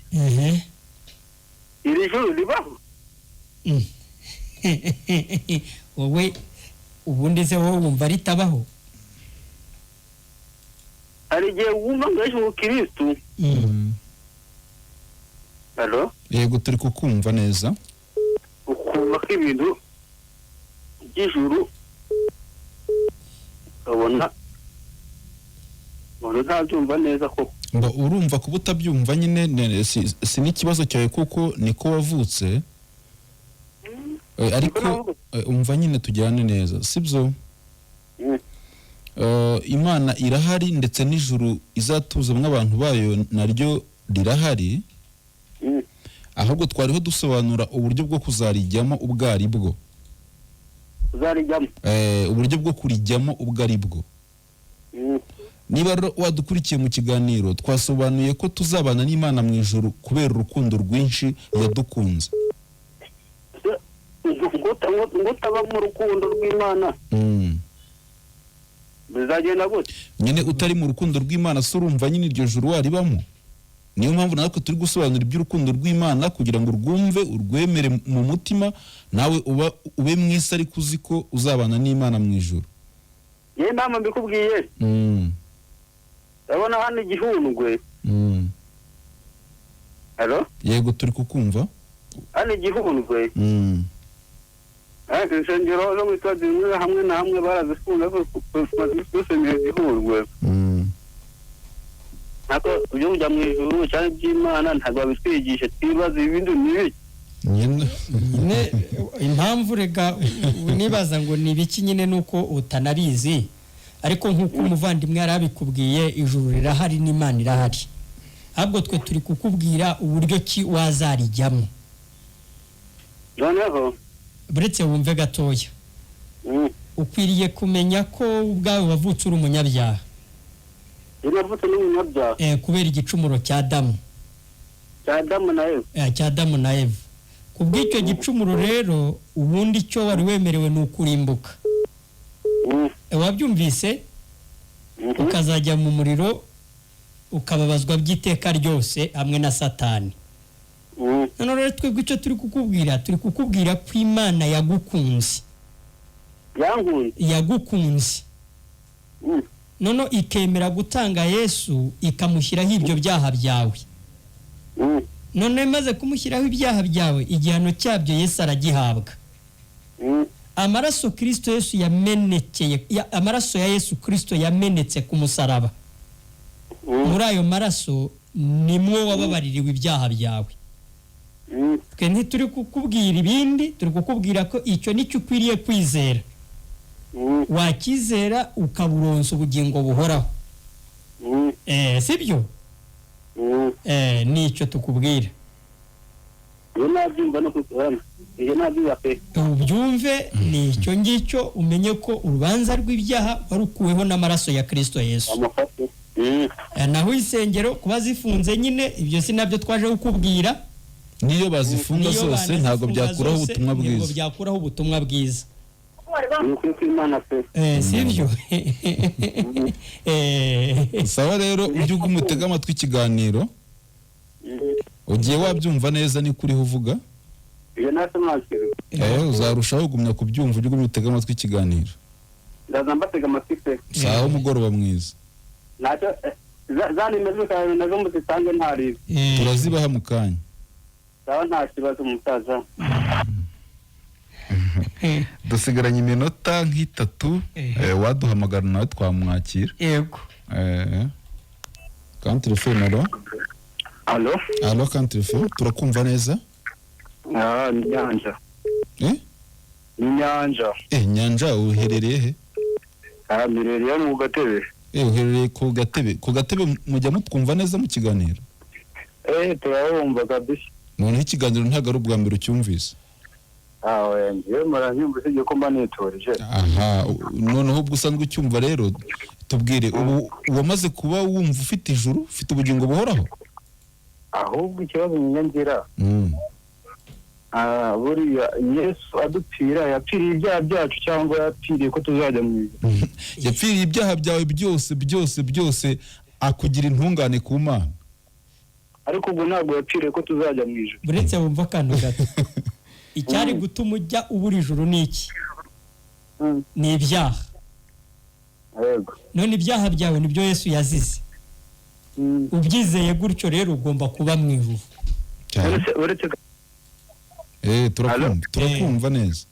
iri juru ribaho? Wowe ubundi se wowe wumva ritabaho? Hari igihe wumva ngo ejo umukirisitu. Alo? Yego, turi kukumva neza. Ukumva ko ibintu by'ijuru ukabona umuntu ntabyumva neza koko. Mba urumva kuba utabyumva nyine si n'ikibazo cyawe kuko niko wavutse. Ariko Niko navutse. Umva nyine tujyane neza, sibyo? Imana irahari ndetse n'ijuru izatuzamwo abantu bayo naryo rirahari. Ahubwo twariho dusobanura uburyo bwo kuzarijyamo ubwo ari bwo. Uzarijyamo. Uburyo bwo kurijyamo ubwo ari bwo. Niba rero wadukurikiye mu kiganiro, twasobanuye ko tuzabana n'Imana mu ijuru kubera urukundo rwinshi yadukunze. Ngo utaba mu rukundo rw'Imana bizagenda gute? Nyine utari mu rukundo rw'Imana se urumva nyine iryo juru waribamo? Niyo mpamvu natwe turi gusobanura iby'urukundo rw'Imana kugira ngo urwumve, urwemere mu mutima, nawe uba ube mu isi ariko uzi ko uzabana n'Imana mu ijuru. Yewe, impamvu mbikubwiye, urabona hano igihundwe. Alo? Yego, turi kukumva. Hano igihundwe. Insengero zo mu itorero zimwe hamwe na hamwe barazifunze, ariko dusengera igihundwe. Ntabwo ibyo kujya mu ijuru cyangwa iby'Imana ntabwo babitwigisha, twibaza ibindi ni ibiki. Nyine. Nyine impamvu rega nibaza ngo ni ibiki nyine nuko utanabizi, ariko nk'uko umuvandimwe yari abikubwiye, ijuru rirahari n'Imana irahari, ahubwo twe turi kukubwira uburyo ki wazarijyamo. Noneho Buretse wumve gatoya. Ukwiriye kumenya ko ubwawe wavutse uri umunyabyaha. Iyo navutse n'umunyabyaha. Kubera igicumuro cya Adamu. Cya Adamu na Eva. Cya Adamu na Eva. Ku bw'icyo gicumuro rero, ubundi icyo wari wemerewe ni ukurimbuka. Wabyumvise? Mhm. Ukazajya mu muriro, ukababazwa by'iteka ryose hamwe na Satani. Noneho rero twebwe icyo turi kukubwira, turi kukubwira ko Imana yagukunze. Yankunze. Yagukunze. Noneho ikemera gutanga Yesu, ikamushyiraho ibyo byaha byawe. Noneho imaze kumushyiraho ibyaha byawe, igihano cyabyo Yesu aragihabwa. Amaraso Kirisito Yesu yamenekeye amaraso ya Yesu Kirisito yamenetse ku musaraba, muri ayo maraso nimwo wababaririwe ibyaha byawe. Twe ntituri kukubwira ibindi, turi kukubwira ko icyo nicyo ukwiriye kwizera. Wakizera ukaburonsa ubugingo buhoraho. Sibyo? Nicyo tukubwira. Iyo nabyumva no kukurana, iyo nabyumva pe. Ubyumve, ni icyo ngicyo, umenye ko urubanza rw'ibyaha warukuweho n'amaraso ya Kirisito Yesu. Amufate. Naho insengero kuba zifunze nyine, ibyo si nabyo twaje kukubwira. Niyo bazifunga Niyo zose ntabwo banazifunga byakuraho zose, ubutumwa ntabwo bwiza. byakuraho ubutumwa bwiza. Ni ukuri kw'Imana pe. Sibyo? Sawa rero, ujye uguma utege amatwi ikiganiro. Ugiye wabyumva neza niko uriho uvuga. Iyo nasobanukirwa. Uzarushaho kugumya kubyumva ujye ugumya utege amatwi ikiganiro. Ndaza mbatega amatwi pe. Sawa, umugoroba mwiza. Ntacyo za nimero zikawe nazo muzitange ntaribi. Turazibaha mu kanya. Sawa, nta kibazo umusaza. Dusigaranye iminota nk'itatu. Waduhamagara nawe twamwakira. Yego. Country FM, alo? Alo? Alo, Country FM, turakumva neza. Ni Nyanja. Eh? Ni Nyanja. Nyanja, uherereye he? Mirereye mu Gatebe. Uherereye ku Gatebe. Ku Gatebe mujya mutwumva neza mu kiganiro? Turabumva kabisa. Noneho ikiganiro ntabwo ari ubwa mbere ucyumvise? Oya, njyewe muranyumva usibye ko mba niturije. Aha, noneho ubwo usanzwe ucyumva rero, tubwire, ubu wamaze kuba wumva ufite ijuru, ufite ubugingo buhoraho? Ahubwo ikibazo ngira, buriya Yesu adupfira yapfiriye ibyaha byacu cyangwa yapfiriye ko tuzajya mu ijuru? Yapfiriye ibyaha byawe byose byose byose, akugira intungane ku Mana. Ariko ubwo ntabwo yapfiriye ko tuzajya mu ijuru? Buretse wumva akantu gato. Icyari gutuma ujya ubura ijuru ni iki? Ni ibyaha. Yego. None ibyaha byawe nibyo Yesu yazize. Ubyizeye gutyo rero ugomba kuba mu ijuru. Cyane. Uretse Turakumva, turakumva neza.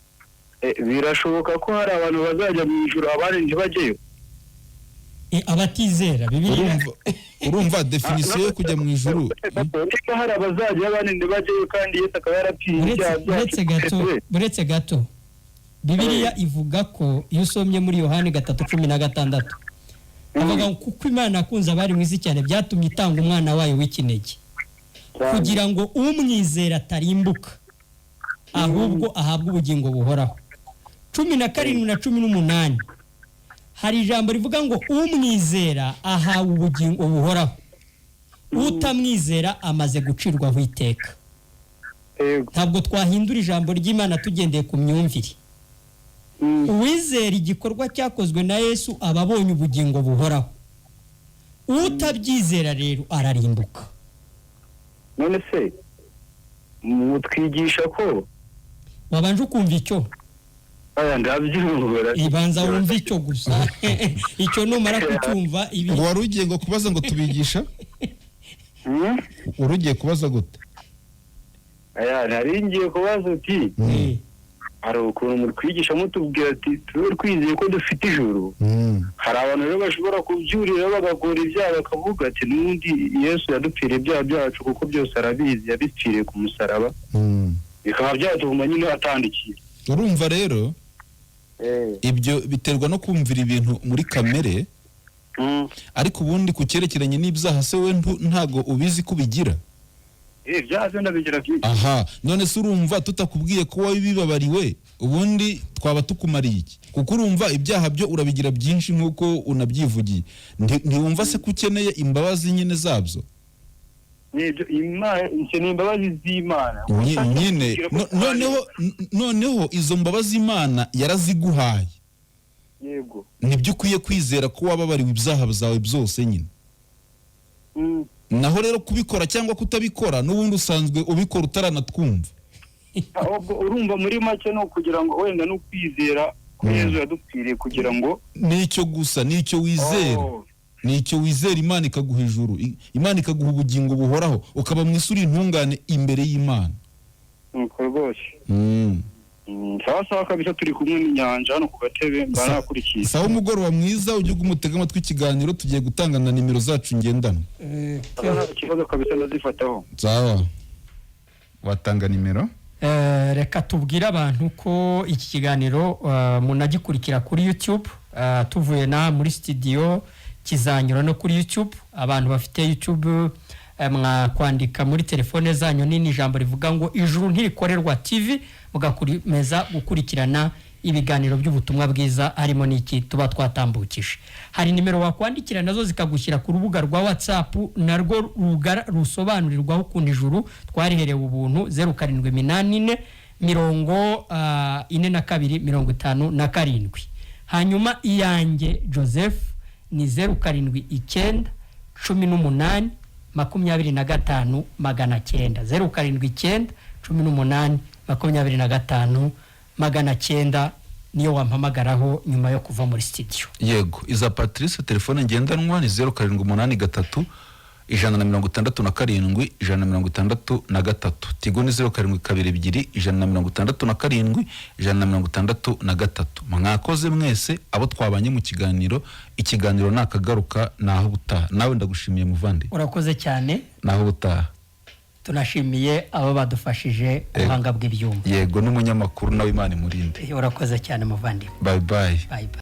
Birashoboka ko hari abantu bazajya mu ijuru abandi ntibajyeyo? Abatizera Bibiliya. Urumva définition yo kujya mu ijuru. Niba hari abazajya abandi ntibajyeyo kandi Yesu akaba yarapfiriye ibyaha byacu Uretse gato, twese. uretse gato, Bibiliya ivuga ko iyo usomye muri Yohani 3:16 avuga ngo kuko Imana yakunze abari mu isi cyane byatumye itanga umwana wayo w'ikinege kugira ngo umwizera atarimbuka ahubwo ahabwe ubugingo buhoraho. 17 na 18 hari ijambo rivuga ngo umwizera ahawe ubugingo buhoraho, utamwizera amaze gucirwaho iteka. Ntabwo twahindura ijambo ry'Imana tugendeye ku myumvire. Uwizera igikorwa cyakozwe na Yesu aba abonye ubugingo buhoraho, utabyizera rero ararimbuka. None se mutwigisha ko Wabanje ukumva icyo? Aya, ndabyumva. Ibanza wumva icyo gusa, icyo numara kucyumva ibi. Ngo wari ugiye ngo kubaza ngo tubigisha? Wari ugiye kubaza gute? Aya, nari ngiye kubaza uti hari ukuntu mutwigisha mutubwira ati tube twizeye ko dufite ijuru. Hari abantu rero bashobora kubyurira bagakora ibyaha bakavuga ati n'ubundi Yesu yadupfiriye ibyaha byacu kuko byose arabizi, yabipfiriye ku musaraba, bikaba byatuma nyine atandikiye. Urumva rero ibyo biterwa no kumvira ibintu muri kamere. Ariko ubundi ku cyerekeranye n'ibyaha se we ntago ubizi ko ubigira? Ibyaha byo ndabigira byinshi. Aha, none se urumva tutakubwiye ko wowe bibabariwe ubundi twaba tukumariye iki? Kuko urumva ibyaha byo urabigira byinshi nk'uko unabyivugiye. Ntiwumva se ko ukeneye imbabazi nyine zabyo? Nibyo, Imana nkeneye imbabazi z'Imana. Nyine noneho izo mbabazi Imana yaraziguhaye. Nibyo ukwiye kwizera ko wababariwe ibyaha byawe byose nyine. Naho rero kubikora cyangwa kutabikora n'ubundi usanzwe ubikora utaranatwumva. Ahubwo urumva muri make no kugira ngo wenda no kwizera ko Yesu yadupfiriye kugira ngo Nicyo gusa, nicyo wizera. Oh. Nicyo wizera, Imana ikaguha ijuru, Imana ikaguha ubugingo buhoraho, ukaba mu isi uri intungane imbere y'Imana. Nuko rwose. Sawa sawa kabisa, turi kumwe n'inyanja hano ku gatebe mba nakurikiye. Sawa, umugoroba mwiza, ujye umutega amatwi ikiganiro, tugiye gutanga na nimero zacu ngendanwa. Nta kibazo kabisa, ndazifataho. Sawa, watanga nimero? Reka tubwire abantu ko iki kiganiro munagikurikira kuri YouTube. Tuvuye na muri studio kizanyura no kuri YouTube. Abantu bafite YouTube, mwakwandika muri telefone zanyu nini ijambo rivuga ngo Ijuru Ntirikorerwa TV, mugakomeza gukurikirana ibiganiro by'ubutumwa bwiza harimo n'iki tuba twatambukije. Hari nimero wakwandikira nazo zikagushyira ku rubuga rwa WhatsApp, narwo rusobanurirwaho ukuntu ijuru twariherewe ubuntu: 0784 42 57. Hanyuma iyanjye Joseph ni 079 18 25 900, 079 18 25 900, niyo wampamagaraho nyuma yo kuva muri studio. Yego, iza Patrice telefone ngendanwa ni 0783 167 163. Tigo ni 0722 167 163. Mwakoze mwese abo twabanye mu kiganiro. Ikiganiro nakagaruka, naho ubutaha. Nawe ndagushimiye muvandi. Urakoze cyane. Naho ubutaha. Tunashimiye abo badufashije ku buhanga bw'ibyuma. Yego, n'umunyamakuru nawe Imana imurinde. Urakoze cyane muvandimwe. Bye bye. Bye bye.